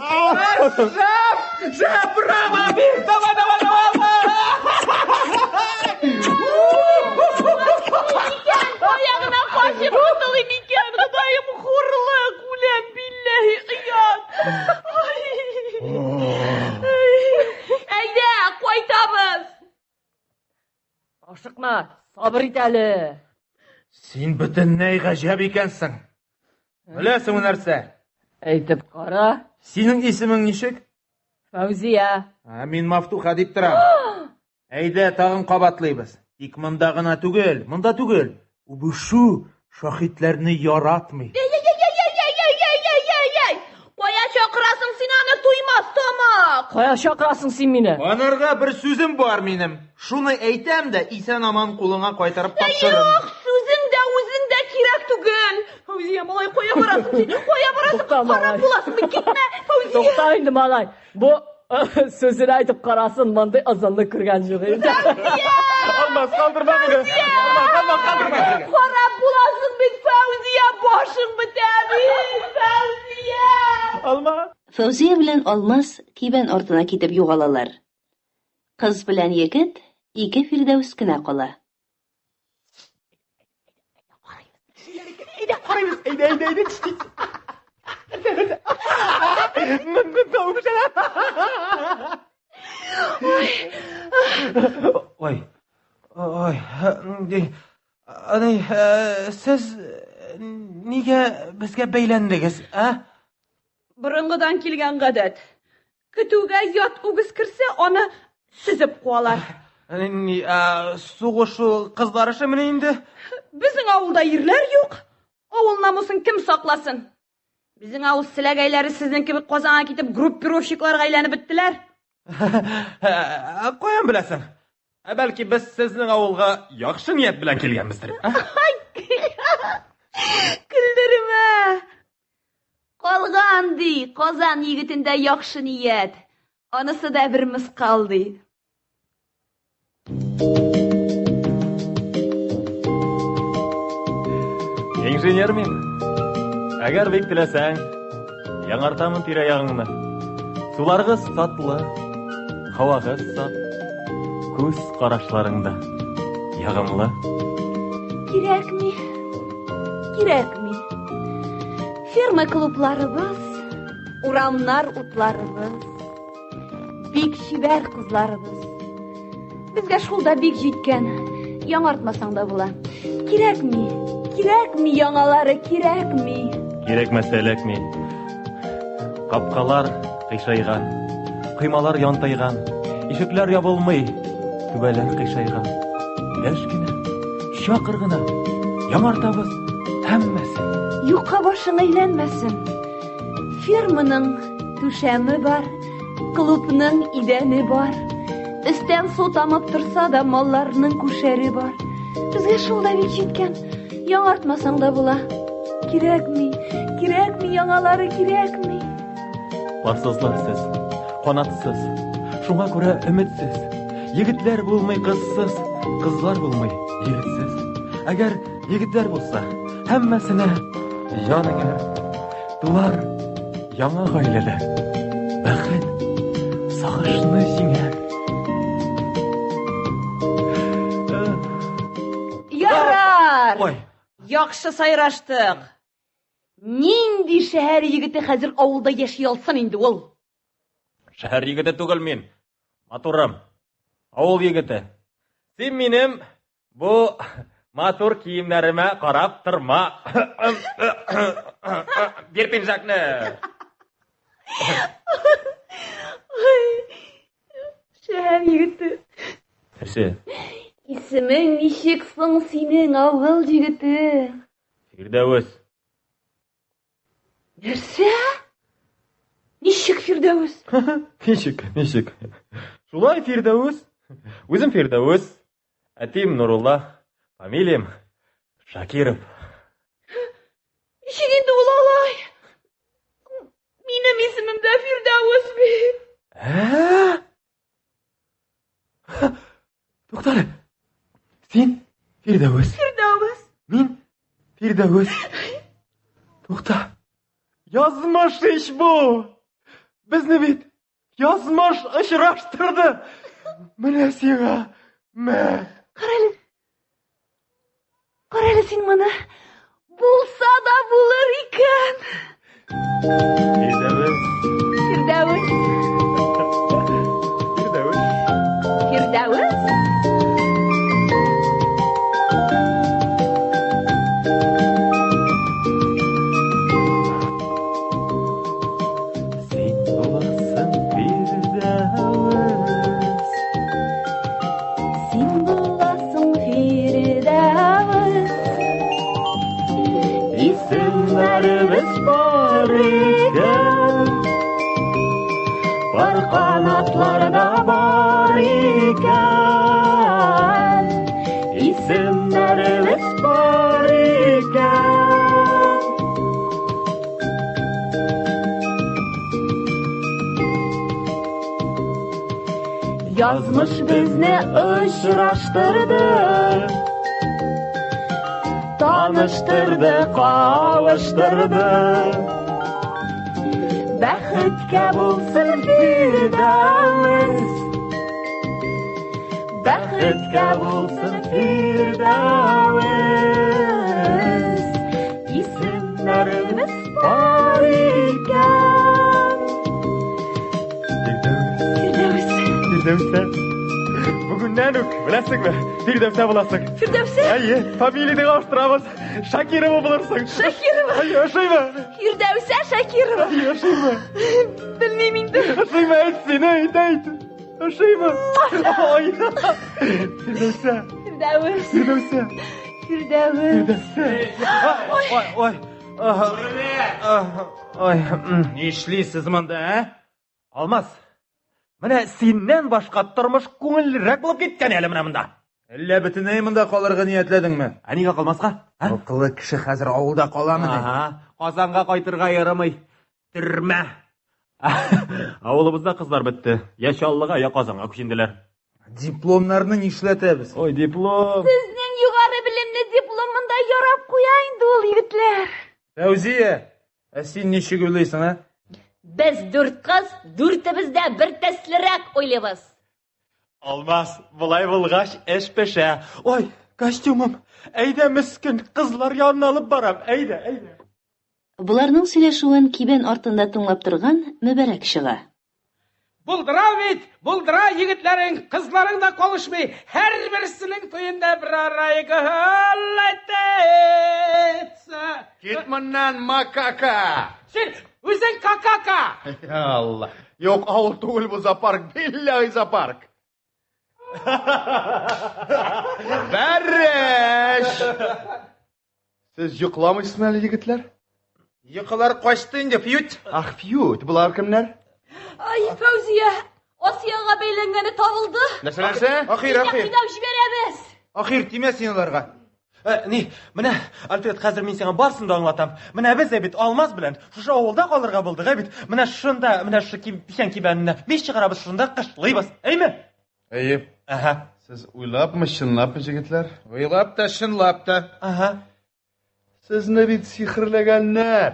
Шәп! Шәп, браво! Давай, давай, давай! Икән, кая гына качып котылыйм икән, Ходаем, хурлык, үләм, билләһи, оят. Ай. Әйдә, кайтабыз. Ашыкма, сабыр ит әле. Син бөтенләй гаҗәп икәнсең. Беләсеңме нәрсә? Әйтеп кара. Синең исемең ничек? Фәүзия. Ә, мин Мафтуха дип торам. Әйдә, тагын кабатлыйбыз. Тик монда гына түгел, монда түгел. Үбешү шаһитләрне яратмый. Әй-әй-әй-әй-әй-әй-әй-әй! Кая чакырасың син аны, туймас тамак? Кая чакырасың син мине? Анарга бер сүзем бар минем. Шуны әйтәм дә, исән-аман кулыңа кайтарып тапшырырмын. Юк, сүзең дә, үзең дә кирәк түгел. Фәүзия, барасың син? Кая барасың? Харап буласың бит, китмә, Фәүзия. Тукта инде, малай. Бу сүзен әйтеп карасын, мондый озынны күргән юк инде. Алмаз, калдырма мине. Алмаз, Алмаз, калдырма. Харап буласың бит, Фәүзия, башың бетә бит, Фәүзия. Алмаз. Фәүзия белән Алмаз кибән артына китеп югалалар. Кыз белән егет ике Фирдәүс кенә кала. Әйдә, карыйбыз. Әйдә, әйдә, әйдә. Ой, ой, ани, сез нигә безгә бәйләндегез, ә? Борынгыдан килгән гадәт. Көтүгә ят үгез керсә, аны сөзеп куалар. Ни, ә, сугышу кызлар эшемени инде? Безнең авылда ирләр юк. Авыл намусын кем сакласын? Безнең авыл селәгәйләре сезнең кебек Казанга китеп группировщикларга әйләнеп беттеләр. Ә, каян беләсең? Ә бәлки без сезнең авылга яхшы ният белән килгәнбездер? Ә? Көлдермә. Калган ди, Казан егетендә яхшы ният. Анысы да бер мыскал ди. Инженер мин. Әгәр бик теләсәң, яңартамын тирә-ягыңны. Суларыгыз татлы, һавагыз саф, күз карашларың да ягымлы. Кирәкми. Кирәкми. Ферма клубларыбыз, урамнар утларыбыз, бик чибәр кызларыбыз. Безгә шул да бик җиткән. Яңартмасаң да була. Кирәкми, кирәкми яңалары, кирәкми. Кирәкмәсә эләкми. Капкалар кыйшайган, коймалар янтайган, ишекләр ябылмый, түбәләр кыйшайган. Дәш кенә, чакыр гына, яңартабыз һәммәсен. Юкка башың әйләнмәсен. Ферманың түшәме бар, клубның идәне бар. Өстән су тамып торса да, малларның күшәре бар. Безгә шул да бик җиткән. Яңартмасаң да була. Кирәкми, кирәкми яңалары кирәкми. Парсызлар сез, канатсыз, шуңа күрә өметсез. Егетләр булмый кызсыз, кызлар булмый егетсез. Әгәр егетләр булса, һәммәсенә җан иңәр. Туар яңа гаиләләр. Бәхет сагышны җиңәр. Ярар! Ой. Яхшы сайраштык. Нинди шәһәр егете хәзер авылда яши алсын инде ул? Шәһәр егете түгел мин. Матурым. Авыл егете. Син минем бу матур киемнәремә карап торма. Бир пинжакны. Ай, шәһәр егете. Нәрсә? Исемең ничек соң синең, авыл егете? Фирдәвес. Нәрсә? Ничек Фирдәвес? Ничек, ничек? Шулай Фирдәвес. Үзем Фирдәвес. Әтием Нурулла, фамилиям Шакиров. Ничек инде ул алай? Минем исемем дә Фирдәвес бит. Ә? Туктале. Син Фирдәвес. Фирдәвес. Мин Фирдәвес. Тукта. Язмыш ич бу. Безне бит язмыш очраштырды. Менә сиңа. Мә. Карале. Карале син моны. Булса да булыр икән. Фирдәвес. Фирдәвес. Фирдәвес. Фирдәвес. Син буласың Фирдәвес. Син буласың Фирдәвес. Исемнәребез бар икән. Язмыш безне очраштырды. Таныштырды, кавыштырды. Бәхеткә булсын Фирдәвес. Бәхеткә булсын Фирдәвес. Исемнәребез бар икән. Фирдәвес. Фирдәүсә. Бүгеннән үк, беләсеңме, Фирдәүсә буласың. Фирдәүсә? Әйе, фамилияне алыштырабыз. Шакирова булырсың. Шакирова? Әйе, ошыймы? Фирдәүсә Шакирова. Әйе, ошыймы? Белмим инде. Ошыймы, әйт син, әйт, әйт. Ошыймы? Ой. Фирдәүсә. Фирдәвес. Фирдәүсә. Фирдәвес. Фирдәүсә. Ой, ой. Ой, Нишлисез монда, ә? Алмаз, менә синнән башка тормыш күңеллерәк булып киткән әле менә монда. Әллә бөтенләй монда калырга ниятләдеңме? Ә нигә калмаска? Акыллы кеше хәзер авылда каламыни? Ага, Казанга кайтырга ярамый. Төрмә. Авылыбызда кызлар бетте. Я Чаллыга, я Казанга күченделәр. Дипломнарны нишләтәбез? Ой, диплом. Сезнең югары белемле диплом монда ярап куя инде ул, егетләр. Фәүзия, ә син ничек уйлыйсың, ә? Без дүрт кыз, дүртебез дә бер төслерәк уйлыйбыз. Алмаз, болай булгач, эш пешә. Ой, костюмым. Әйдә, мескен, кызлар янына алып барам. Әйдә, әйдә. Боларның сөйләшүен кибән артында тыңлап торган Мөбәрәк чыга. Булдыра бит, булдыра егетләрең, кызларың да калышмый. Һәрберсенең туенда берәр ай гөһөлләтәтсә. Кит моннан, макака! Син үзең какака! Алла. Юк, авыл түгел бу зоопарк, билләһи зоопарк. Бәреш! Сез йокламыйсызмы әле, егетләр? Йокылар качты инде, фьют. Ах, фьют, болар кемнәр? Ай, Фәүзия, Асияга бәйләнгәне табылды. Нәрсә, нәрсә? Ахир, ахир. Кыйнап җибәрәбез. Ахир, тимә син аларга. Ни, менә, Альфред, хәзер мин сиңа барысын да аңлатам. Менә без бит Алмаз белән шушы авылда калырга булдык, ә бит. Менә шунда, менә шушы печән кибәненә мич чыгарабыз, шунда кышлыйбыз, әйме? Әйе. Әһә. Сез уйлапмы, чынлапмы, җегетләр? Уйлап та, чынлап та. Ага. Сезне бит сихерләгәннәр.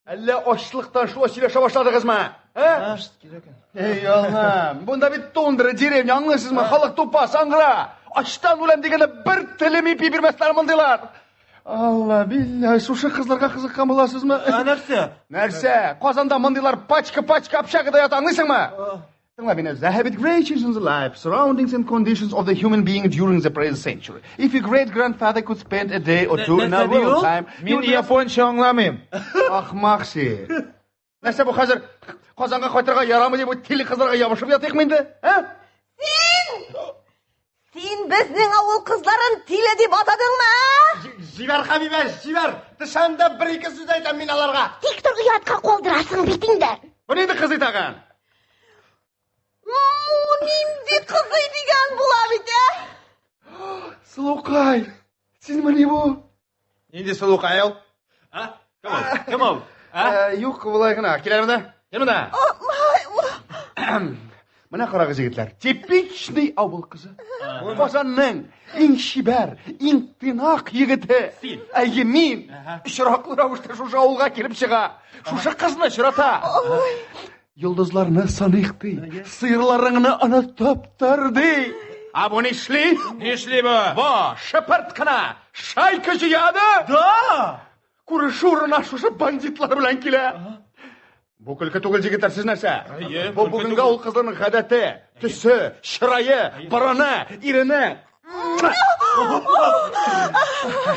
Әллә ачлыктан шулай сөйләшә башладыгызмы? Ә? Эй, Аллам, бунда бит тундра, деревня, аңлыйсызмы? Халык тупас, аңгыра. Ачтан үләм дигәндә бер телем ипи бирмәсләр мондыйлар. Алла, билләһи, шушы кызларга кызыккан буласызмы? Ә нәрсә? Нәрсә? Казанда мондыйлар пачка-пачка общагада ята, аңлыйсыңмы? Тыңла мине. The habit great changes in the life, surroundings and conditions of the human being during the present century. If your great grandfather could spend a day or two in our world time, he Мин would be a японча аңламыйм. Ахмак син. Нәрсә бу хәзер Казанга кайтырга ярамый дип тиле кызларга ябышып ятыйкмы инде? Ә? Син! Син безнең авыл кызларын тиле дип атадыңмы, ә? Җибәр, Хәбибә, җибәр. Төшәм дә бер-ике сүз әйтәм мин аларга. Тик тор оятка калдырасың бит инде. Бу нинди кызый тагын? Нинди кызый дигән була бит, ә? Сылукай, синмени бу? Нинди сылукай ул? А? Кем ул? Кем ул? А? Юк, болай гына. Кил әле монда. Кил монда. Менә карагыз, егетләр. Типичный авыл кызы. Казанның иң чибәр, иң тыйнак егете. Син. Әйе, мин. Очраклы рәвештә шушы авылга килеп чыга. Шушы кызны очрата. Йолдызларны саныйк ди. Сыерларыңны онытып тор ди. А бу нишли? Нишли бу? Бу шыпырт кына шайка җыя да. Да! Күрешү урынына шушы бандитлар белән килә. Бу көлке түгел, егетләр, сез нәрсә? Әйе, Бу көлке бүгенге түгел. авыл кызларының гадәте, төсе, чырае, борыны, ирене.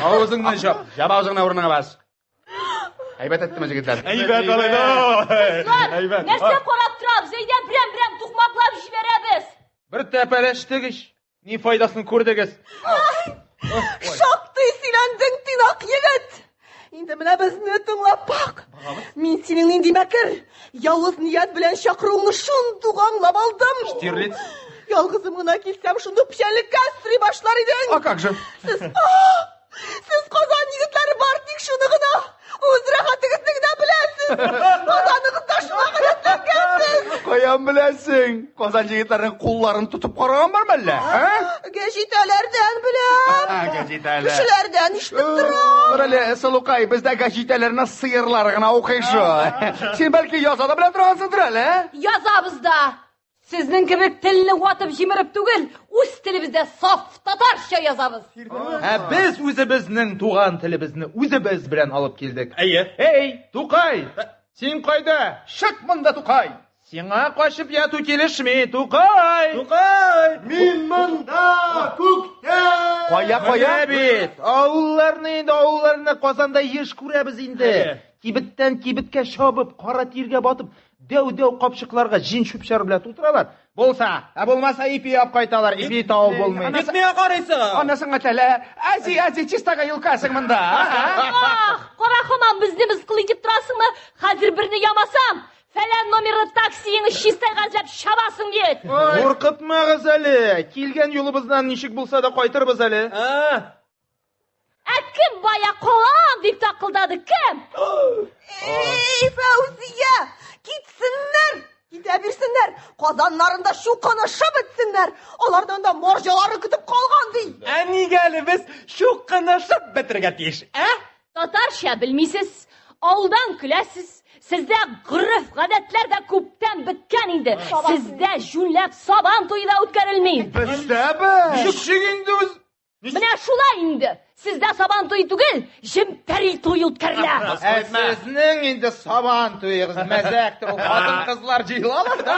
Авызыңны жап. Жап авызыңны, урыныңа бас. Әйбәт әйттеме, егетләр? Әйбәт, алай. Әйбәт. Нәрсә карап торабыз? Әйдә, берәм-берәм тукмаклап җибәрәбез. Бер тәпәләштек ич. Ни файдасын күрдегез? Шактый сөйләндең, тыйнак егет. Инде менә безне тыңлап бак. Мин синең нинди мәкер, явыз ният белән чакыруыңны шундук аңлап алдым. Штирлиц. Ялгызым гына килсәм, шундук печәнлеккә өстери башлар идең. А как же? Сез, сез Казан егетләре бар тик шуны гына, үз рәхәтегезне генә беләсез. Казаныгызда шуңа гадәтләнгәнсез. Кая Каян беләсең? Казан егетләренең кулларын тотып караган бармы әллә? Ә? Гәҗитәләрдән беләм. Гәҗитәләр. Кешеләрдән ишетеп торам. Тор әле, сылукай, бездә гәҗитәләрне сыерлар гына укый шул. Син бәлки яза да белә торгансыңдыр әле, ә? Язабыз да. Сезнең кебек телне ватып җимереп түгел, үз телебездә саф татарча язабыз. Ә без үзебезнең туган телебезне үзебез белән алып килдек. Әйе. Эй, Тукай! Син кайда? Чык монда, Тукай! Сиңа качып яту килешми, Тукай! Тукай! Мин монда, күктә! Кая, кая? Менә бит, авылларны инде, авылларны Казанда еш күрәбез инде. Кибеттән кибеткә чабып, кара тиргә батып, дәү-дәү капчыкларга җин чүп-чар белән тутыралар. Булса, ә булмаса ипи алып кайталар, ипи табып булмый. Ник миңа карыйсың? Анасын әтәлә, әзи, әзи, чистага юлкасың монда. Ах, кара һаман безне мыскыл итеп торасыңмы? Хәзер берне ямасам, фәлән номерлы таксиеңне чистайга эзләп чабасың бит. Куркытмагыз әле, килгән юлыбыздан ничек булса да кайтырбыз әле. Ә кем бая калам дип такылдады, кем? Эй, Фәүзия, китсеннәр! Китә бирсеннәр! Казаннарында чукынышып бетсеннәр! Алардан да марҗалары көтеп калган ди. Ә нигә әле без чукынышып бетерергә тиеш, ә? Татарча белмисез, авылдан көләсез. Сездә гореф-гадәтләр дә күптән беткән инде. Сездә җүнләп сабан туе да үткәрелми. Бездәме? Ничек инде без? Менә шулай инде. Сездә сабан туе түгел, җемпәри туе үткәрелә. Ә сезнең инде сабан туегыз мәзәктер, ул хатын-кызлар җыелалар да.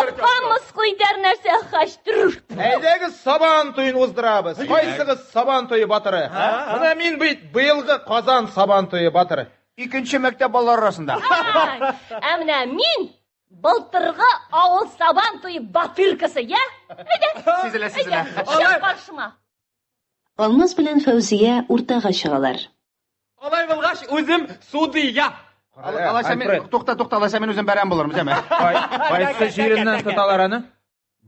Тапкан мыскыл итәр нәрсә, хаштыр. Әйдәгез сабан туен уздырабыз. Кайсыгыз сабан туе батыры? Менә мин бит быелгы Казан сабан туе батыры. Икенче мәктәп балалары арасында. Ә менә мин былтыргы авыл сабан туе батыркасы, я? Әйдә. Сизелә, сизелә. Чык каршыма. Алмаз белән Фәүзия уртага чыгалар. Алай булгач, үзем судья. Алайса мин, тукта, тукта, алайса мин үзем бәрәм булырмын, җәме. Кайсы җиреннән тоталар аны?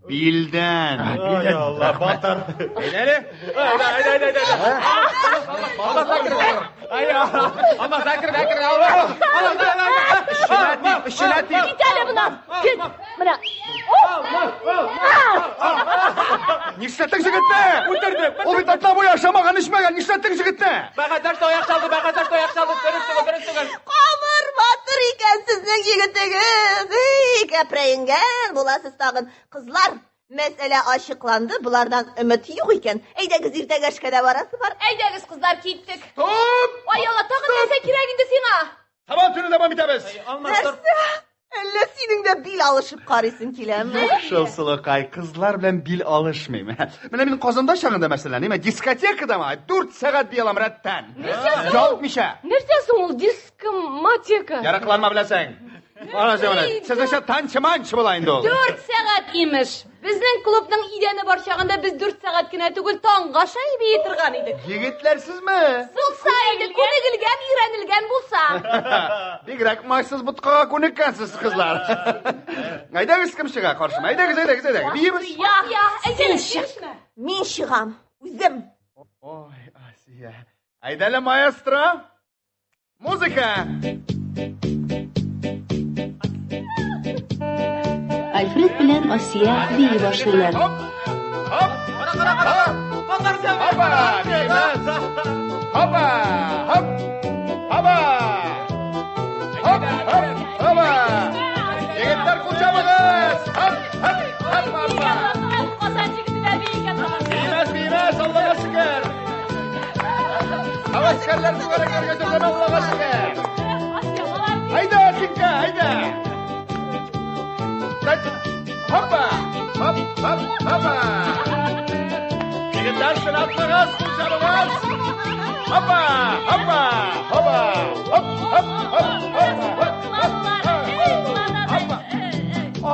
Билдән. Ай, Алла, батыр. Әйдә әле. Әйдә, әйдә, әйдә, әйдә. Алмаз әкрен, әй, Алмаз әкрен, әкрен, Алмаз, Алмаз, Эченә тип, эченә тип. Кит әле моннан. Кит. Менә. Нишләттең җегетне? Үтердем. Ул бит атна буе ашамаган, эчмәгән. Нишләттең җегетне? Бәгәзәш таяк чалды, бәгәзәш таяк чалды. Дөрес түгел, дөрес түгел. Камыр батыр икән сезнең егетегез. Эй, кәпрәенгән буласыз тагын. Кызлар, мәсьәлә ачыкланды, бұлардан үміт юк икән. Әйдәгез, иртәгә эшкә дә барасы бар. Әйдәгез, кызлар, киттек. Стоп! Ай, Алла, тагын нәрсә кирәк инде сиңа? Сабан туен дәвам итәбез. Алмаз, тор. Нәрсә? Әллә синең дә бил алышып карыйсың киләме? Шул сылукай, кызлар белән бил алышмыйм. Менә мин Казанда чагында мәсәлән, ниме, дискотекада ма, 4 сәгать бии алам рәттән. Ялтмыйча. Нәрсә соң ул дискоматека? Яракланма беләсең. Ана җәмәлә, сезнеңчә танчы-манчы була инде ул. 4 сәгать имеш. Безнең клубның идәне бар чагында без 4 сәгать кенә түгел, таңга шай бии торган идек. Егетләрсезме? Булса инде, күнегелгән, өйрәнелгән булса. Бигрәк майсыз боткага күнеккәнсез, кызлар. Әйдәгез, кем чыга каршыма? Әйдәгез, әйдәгез, әйдәгез. Биибез. Я, әйдә, чыкма. Мин чыгам, үзем. Ой, Асия. Әйдә әле, маэстро. Музыка. Альфред белән Асия бии башлыйлар. Хоп, хоп, хоп. Хопа, биибез. Хопа, хоп, хопа. Хоп, хоп, хопа. Егетләр, кул чабыгыз. Хоп, хоп, хоп, хопа. Казан егете дә бии икән тагын. Биимәс, биимәс, Аллага шөкер. Һәвәскәрләр түгәрәкләргә төрләнә, Аллага шөкер. Асия, молодец. Әйдә, Синка, әйдә. Так, хопа, хоп, хоп, хопа. Егетләр, сынатмагыз, кул чабыгыз. Хопа, хопа, хопа, хоп, хоп, хоп, хоп, хоп, хоп, хопа.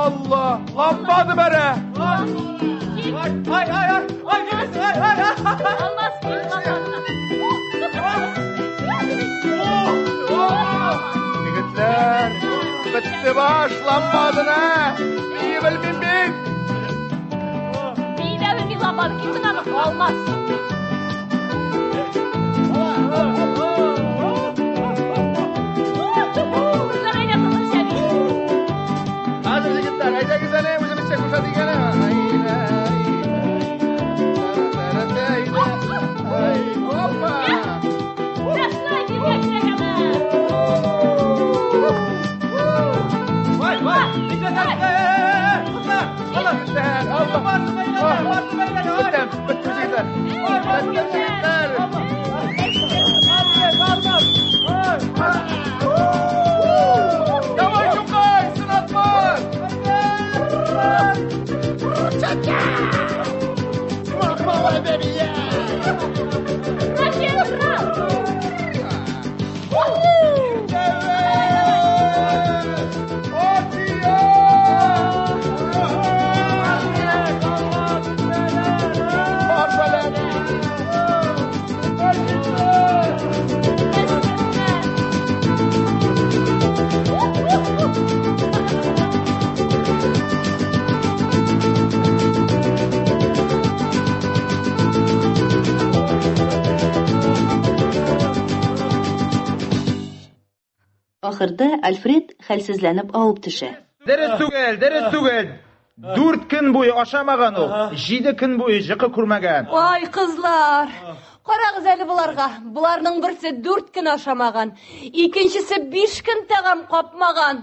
Алла, ламбады бәрә. Ай, ай, ай, ай, бирәсең, ай, ай, ай. Алмаз, кил, Егетләр, бетте баш ламбадына. Бии белмим бит. Бии дә белми ламбады, кит моннан, Алмаз. Кызлар, әйдә, татарча бии. Егетләр, алла. Бетәм, беттем, егетләр. Беттем, егетләр. Давай, Тукай, сынатма! Come on, come on, baby, yeah! Ахырда Альфред хәлсезләнеп авып төшә. Дөрес түгел, дөрес түгел. 4 көн буе ашамаган ул, 7 көн буе җыкы күрмәгән. Ай, кызлар! Карагыз әле боларга. Боларның берсе 4 көн ашамаган, икенчесе 5 көн тәгам капмаган.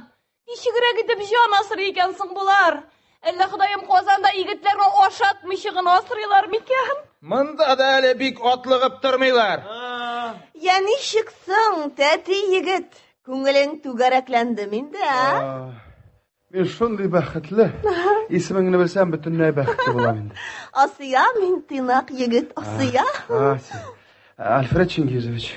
Ничегрәк итеп җан асрый икән соң болар? Әллә Ходаем Казанда егетләрне ашатмыйча гына асрыйлар микән? Монда да әле бик атлыгып тормыйлар. Я ничек соң, тәти егет? Күңелең түгәрәкләнде инде, ә? Мин шундый бәхетле. Исемеңне белсәм, бөтенләй бәхетле булам инде. Асия, мин тыйнак егет, Асия. Асия. Альфред Чингизович.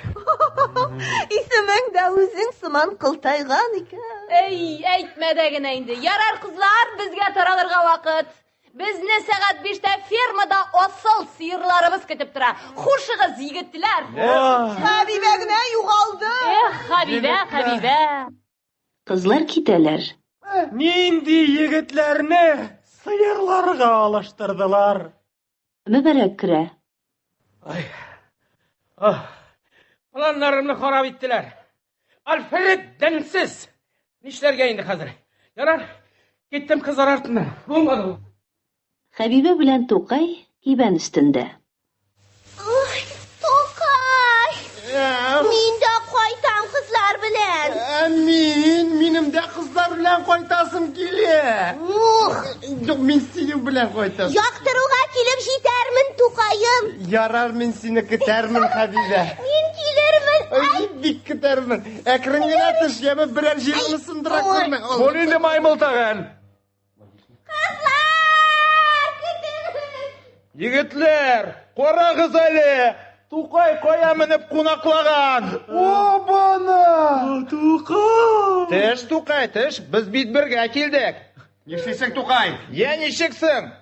Исемең дә үзең сыман кылтайган икән. Әй, әйтмә дә генә инде. Ярар, кызлар, безгә таралырга вакыт. Безне сәгать 5-тә фермада асыл сыерларыбыз көтеп тора. Хушыгыз, егетләр. Хәбибә генә югалды. Эх, Хәбибә, Хәбибә. Кызлар китәләр. Нинди егетләрне сыерларга алыштырдылар. Мөбәрәк керә. Ай. Ах. Планнарымны харап иттеләр. Альфред денсез. Нишләргә инде хәзер? Ярар, киттем кызлар артыннан. Булмады ул. Хәбибә белән Тукай кибән өстендә. Ой, Тукай! Мин дә кайтам кызлар белән. Мин, минем дә кызлар белән кайтасым килә. Ух! Юк, мин синең белән кайтам. Яктыруга килеп җитәрмен, Тукаем. Ярар, мин сине көтәрмен, Хәбибә. Мин килермен. Ай, бик көтәрмен. Әкрен генә төш, яме берәр җиреңне сындыра күрмә. Бу нинди маймыл тагын? Кызлар, көтегез. Егетләр, карагыз әле! Тукай кая менеп кунаклаган? Обана! Тукай! Төш, Тукай, төш, без бит бергә килдек. Нишлисең, Тукай? Я ничексең?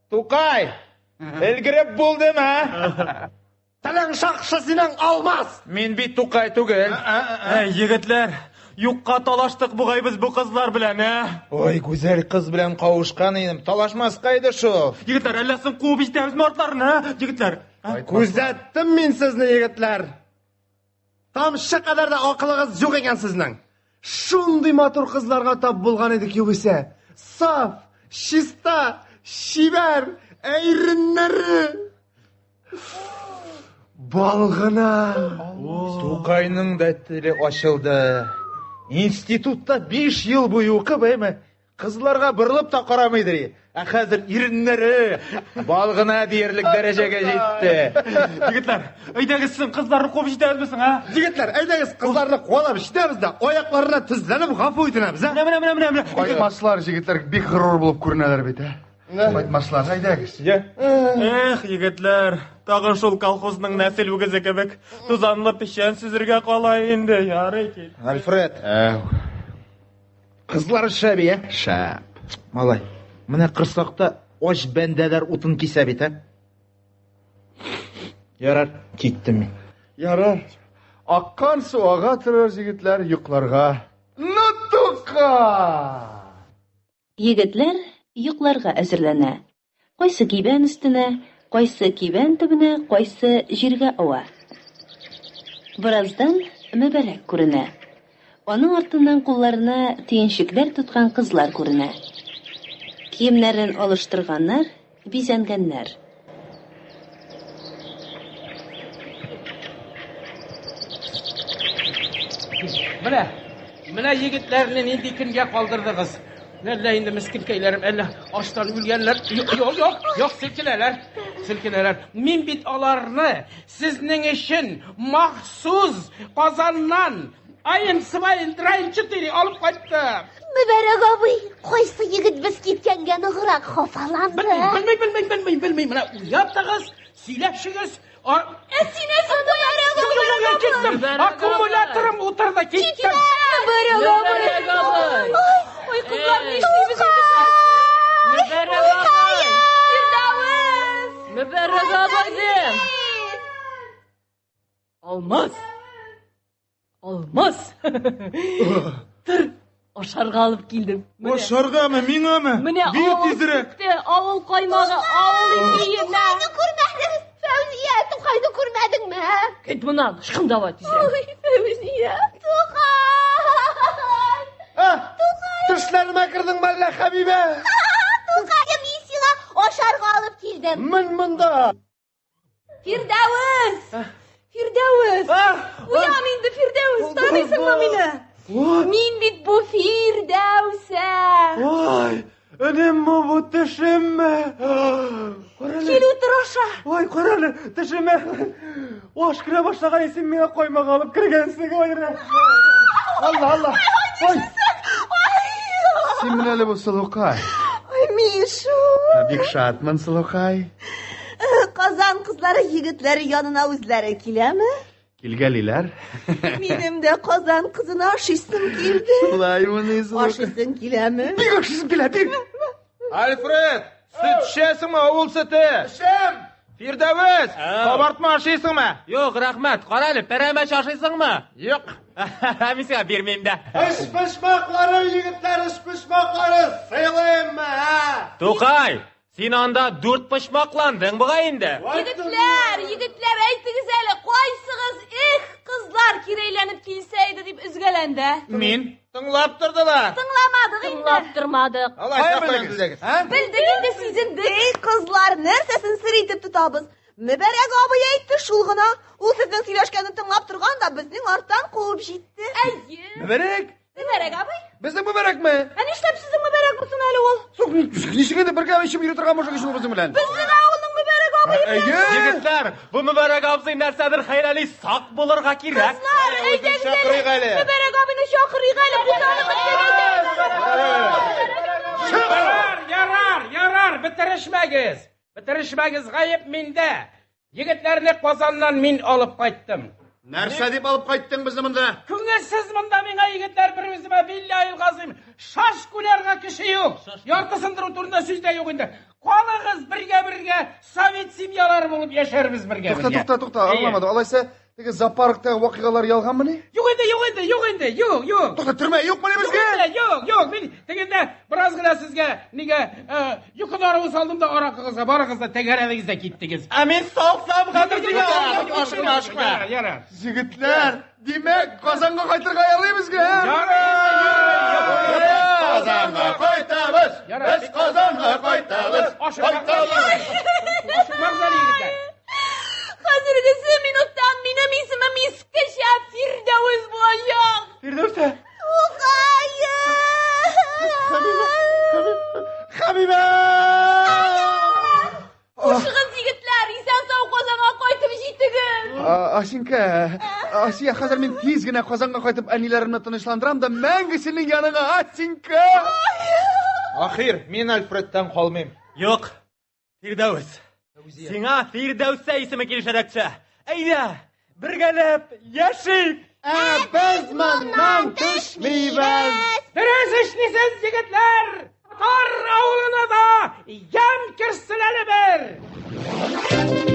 Тукай, өлгереп булдым, ә? Телең шакшы синең, Алмаз! Мин бит Тукай түгел. Әй, егетләр, юкка талаштык бугай без бу кызлар белән, ә? Ой, гүзәл кыз белән кавышкан идем. Талашмаска иде шул. Егетләр, әллә соң куып җитәбезме артларына, ә? Егетләр. Күзәттем мин сезне, егетләр. Тамчы кадәр дә акылыгыз юк икән сезнең. Шундый матур кызларга тап булган идек югыйсә. Саф, чиста, чибәр, әйреннәре. Бал гына. Тукайның да теле ачылды. Институтта 5 ел буе укып, әйме, кызларга борылып та карамыйдыр. Ә хәзер иреннәре бал гына диярлек дәрәҗәгә җитте. Егетләр, әйдәгез соң кызларны куып җитәбезме соң, ә? Егетләр, әйдәгез кызларны куалап җитәбез дә, аякларына тезләнеп гафу үтенәбез, ә? Менә, менә, менә, менә. Кайтмаслар, егетләр, бик горур булып күренәләр бит, ә? Кайтмаслар, әйдәгез. Эх, егетләр, тагын шул колхозның нәсел үгезе кебек тузанлы печән сөзергә кала инде, ярый кил. Альфред. Кызлар шәп, ә? Шәп. Малай, менә кырсакта ач бәндәләр утын кисә бит, ә? Ярар, киттем мин. Ярар. Аккан су ага торыр, егетләр, йокларга. Ну, Тукай! Егетләр йокларга әзерләнә. Кайсы кибән өстенә, кайсы кибән төбенә, кайсы җиргә ава. Бераздан Мөбәрәк күренә. Аның артыннан кулларына төенчекләр тоткан кызлар күренә. Киемнәрен алыштырганнар, бизәнгәннәр. Менә, менә егетләрне нинди көнгә калдырдыгыз. Әллә инде мескенкәйләрем, әллә ачтан үлгәннәр. Юк, юк, юк, селкенәләр. Селкенәләр. Мин бит аларны сезнең өчен махсус Казаннан Айн, свайн, трайн, четыре алып кайттым. Мөбәрәк абый, кайсы егет без киткәнгә ныграк хафаланды? Белмим, белмим, белмим, белмим. Менә уйлап тагыз, сөйләшегез. Ә син әзер Мөбәрәк абый. Киттем. Аккумуляторым утырды, киттем. Мөбәрәк абый. Ой, кызлар, нишлибез инде? Мөбәрәк абый. Фирдәвес! Мөбәрәк абый. Алмаз! Алмаз! Тор, ашарга алып килдем. Ашаргамы, миңамы? Менә Бир авыл тизрәк. сөте, авыл каймагы, авыл ипие. Тукайны күрмәдем. Фәүзия, Тукайны күрмәдеңме? Кит моннан, ычкын давай тизрәк. Ой, Фәүзия, Тукай! Тукай! Төшләремә кердеңме әллә, Хәбибә? Тукаем, мин сиңа ашарга алып килдем. Мен монда. Фирдәвес! Фирдәвес! Уян инде, Фирдәвес, таныйсыңмы мине? Мин бит бу Фирдәүсә! Ой, өнемме бу, төшемме? Кил утыр аша. Ой, кара әле, төшемә. Аш керә башлаган син миңа каймак алып кергәнсең, ой, рәхмәт. Алла, Алла. Ой. Син менә әле бу сылукай. Ой, мин шул. Бик шатмын, сылукай. Казан кызлары егетләре янына үзләре киләме? Килгәлиләр. Минем дә Казан кызына ашыйсым килде. Шулаймыни, сылукай? Ашыйсың киләме? Бик ашыйсым килә, бик. Альфред, сөт эчәсеңме, авыл сөте? Эчәм. Фирдәвес, кабартма ашыйсыңмы? Юк, рәхмәт. Кара әле, пәрәмәч ашыйсыңмы? Юк. Мин сиңа бирмим дә. Өчпочмаклары, егетләр, өчпочмаклары сыйлыйммы, ә? Тукай, син анда дүрт почмакландың бугай инде. Егетләр, егетләр, әйтегез әле, кайсыгыз эх, кызлар кире әйләнеп килсә иде дип өзгәләнде? Мин. Тыңлап тордылар. Тыңламадык инде. Тыңлап тормадык. Алайса каян белдегез? Белдек инде, сизендек. Эй, кызлар, нәрсәсен сер итеп тотабыз? Мөбәрәк абый әйтте шул гына. Ул сезнең сөйләшкәнне тыңлап торган да безнең арттан куып җитте. Әйе. Мөбәрәк? Мөбәрәк абый. Безнең Мөбәрәкме? Ә нишләп сезнең Мөбәрәк булсын әле ул? Соң, ничек инде бергә эчеп йөри торган мужик ич ул безнең белән? Безнең авылның Мөбәрәк абые белән. Әйе. Егетләр, бу Мөбәрәк абзый нәрсәдер хәйләли, сак булырга кирәк. Кызлар, әйдәгез әле. Мөбәрәк абыйны чакырыйк әле, буталып беттек әйдәгез. Ярар, ярар, ярар, бетерешмәгез. Бетерешмәгез, гаеп миндә. Егетләрне Казаннан мин алып кайттым. Нәрсә дип алып кайттың безне монда? Күңелсез монда миңа егетләр, бер үземә биллаһил газыйм. Шаш күләргә кеше юк. Ярты сындыру турында сүз дә юк инде. Калыгыз бергә-бергә совет семьялары булып яшәрбез бергә. Тукта, тукта, тукта, аңламадым. Алайса, теге зоопарктагы вакыйгалар ялганмыни? Юк инде, юк инде, юк инде, юк, юк. Тукта, төрмә юкмыни безгә? Юк, юк, мин тегендә бераз гына сезгә нигә йокы даруы салдым да аракыгызга барыгыз да тәгәрәдегез дә киттегез. Ә мин салсам хәзер сиңа. Ашыкма, ашыкма. Ярар. Егетләр, димәк, Казанга кайтырга ярый безгә, ә? Казанга кайтабыз! Без Казанга кайтабыз! Кайтабыз! Ашыкмагыз әле, егетләр. Хәзергесе минуттан минем исемем искечә Фирдәвес булачак. Фирдәүсә. Тукаем! Хәбибә! Хушыгыз, егетләр, исән-сау Казанга кайтып җитегез. Асинка, Асия, хәзер мин тиз генә Казанга кайтып әниләремне тынычландырам да мәңге синең яныңа, Асинка! Ахир, мин Альфредтан калмыйм. Юк, Фирдәүс. Сиңа Фирдәүсә исеме килешәрәк төшә. Әйдә, бергәләп яшик! Ә без моннан төшмибез! Дөрес эшлисез, егетләр! Татар авылына да ямь керсен әле бер! Thank you.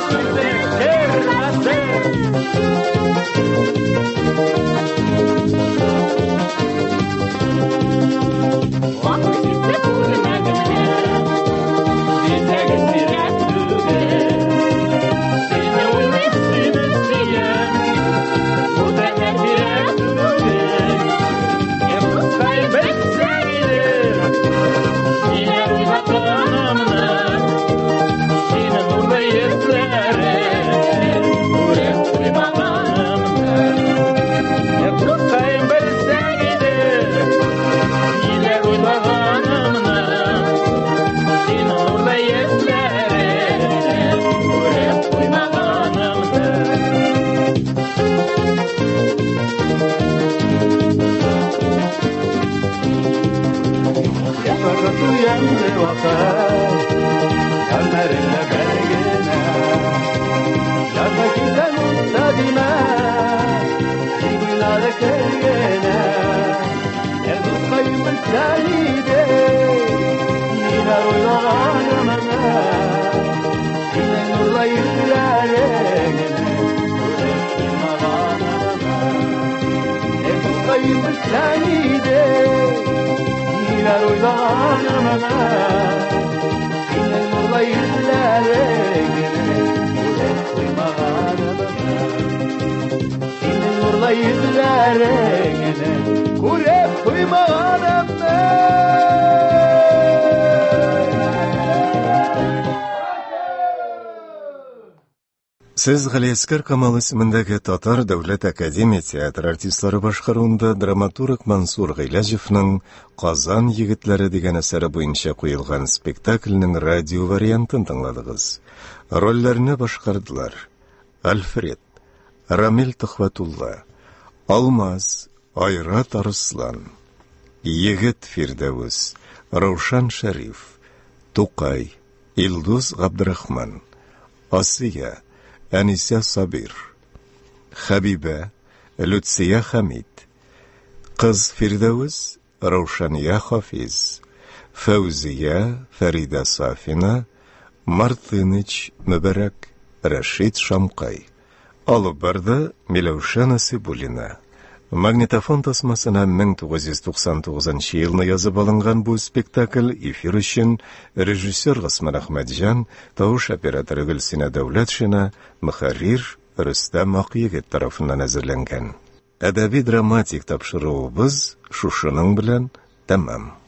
күзе кермәсен. Вакыт җитте күрмәдемме? Дисәгез сирәк түгел. Сине уйлыйм, сине сөям. Бу тәннәр кирәк түгел. Дускай, белсәң иде, ниләр уйлаганымны. Синең нурлы йөзләрең күреп туймаганымны. Дускай, белсәң иде, ниләр уйлаганымны. Синең нурлы йөзләрең күреп туймаганымны. Яфрагы ямьле вакыт, Гомереңдә бер генә. Язга китәм утта димә, Тик уйлары кер генә. Ә дускаем, белсәң иде, Ниләр уйлаганымны. Синең нурлы йөзләреңне күреп туймаганымны. Ә дускаем, белсәң иде, Ниләр уйлаганымны. Синең нурлы йөзләреңне күреп туймаганымны. Синең нурлы йөзләреңне күреп туймаганымны. Сез Галиәскәр Камал исемендәге Татар дәүләт академия театры артистлары башкаруында драматург Мансур Гыйләҗевның Казан егетләре дигән әсәре буенча куелган спектакльнең радио вариантын тыңладыгыз. Рольләрне башкардылар: Альфред, Рамил Төхвәтулла, Алмаз, Айрат Арыслан, Егет Фирдәвес, Раушан Шәриф, Тукай, Илдус Габдрахман, Асия, Әнисә Сабир, Хәбибә, Люция Хәмид, Кыз Фирдәвес, Раушания Хафиз, Фәүзия, Фәридә Сафина, Мартыныч Мөбәрәк, Рәшит Шамкай. Алып барды Миләүшә Насыйбуллина. Магнитофон тасмасына 1999 елны язып алынган бу спектакль эфир өчен режиссер Госман Әхмәтҗан, тавыш операторы Гөлсинә Дәүләтшина, мөхәррир Рөстәм Акъегет тарафыннан әзерләнгән. Әдәби-драматик тапшыруыбыз шушының белән тәмам.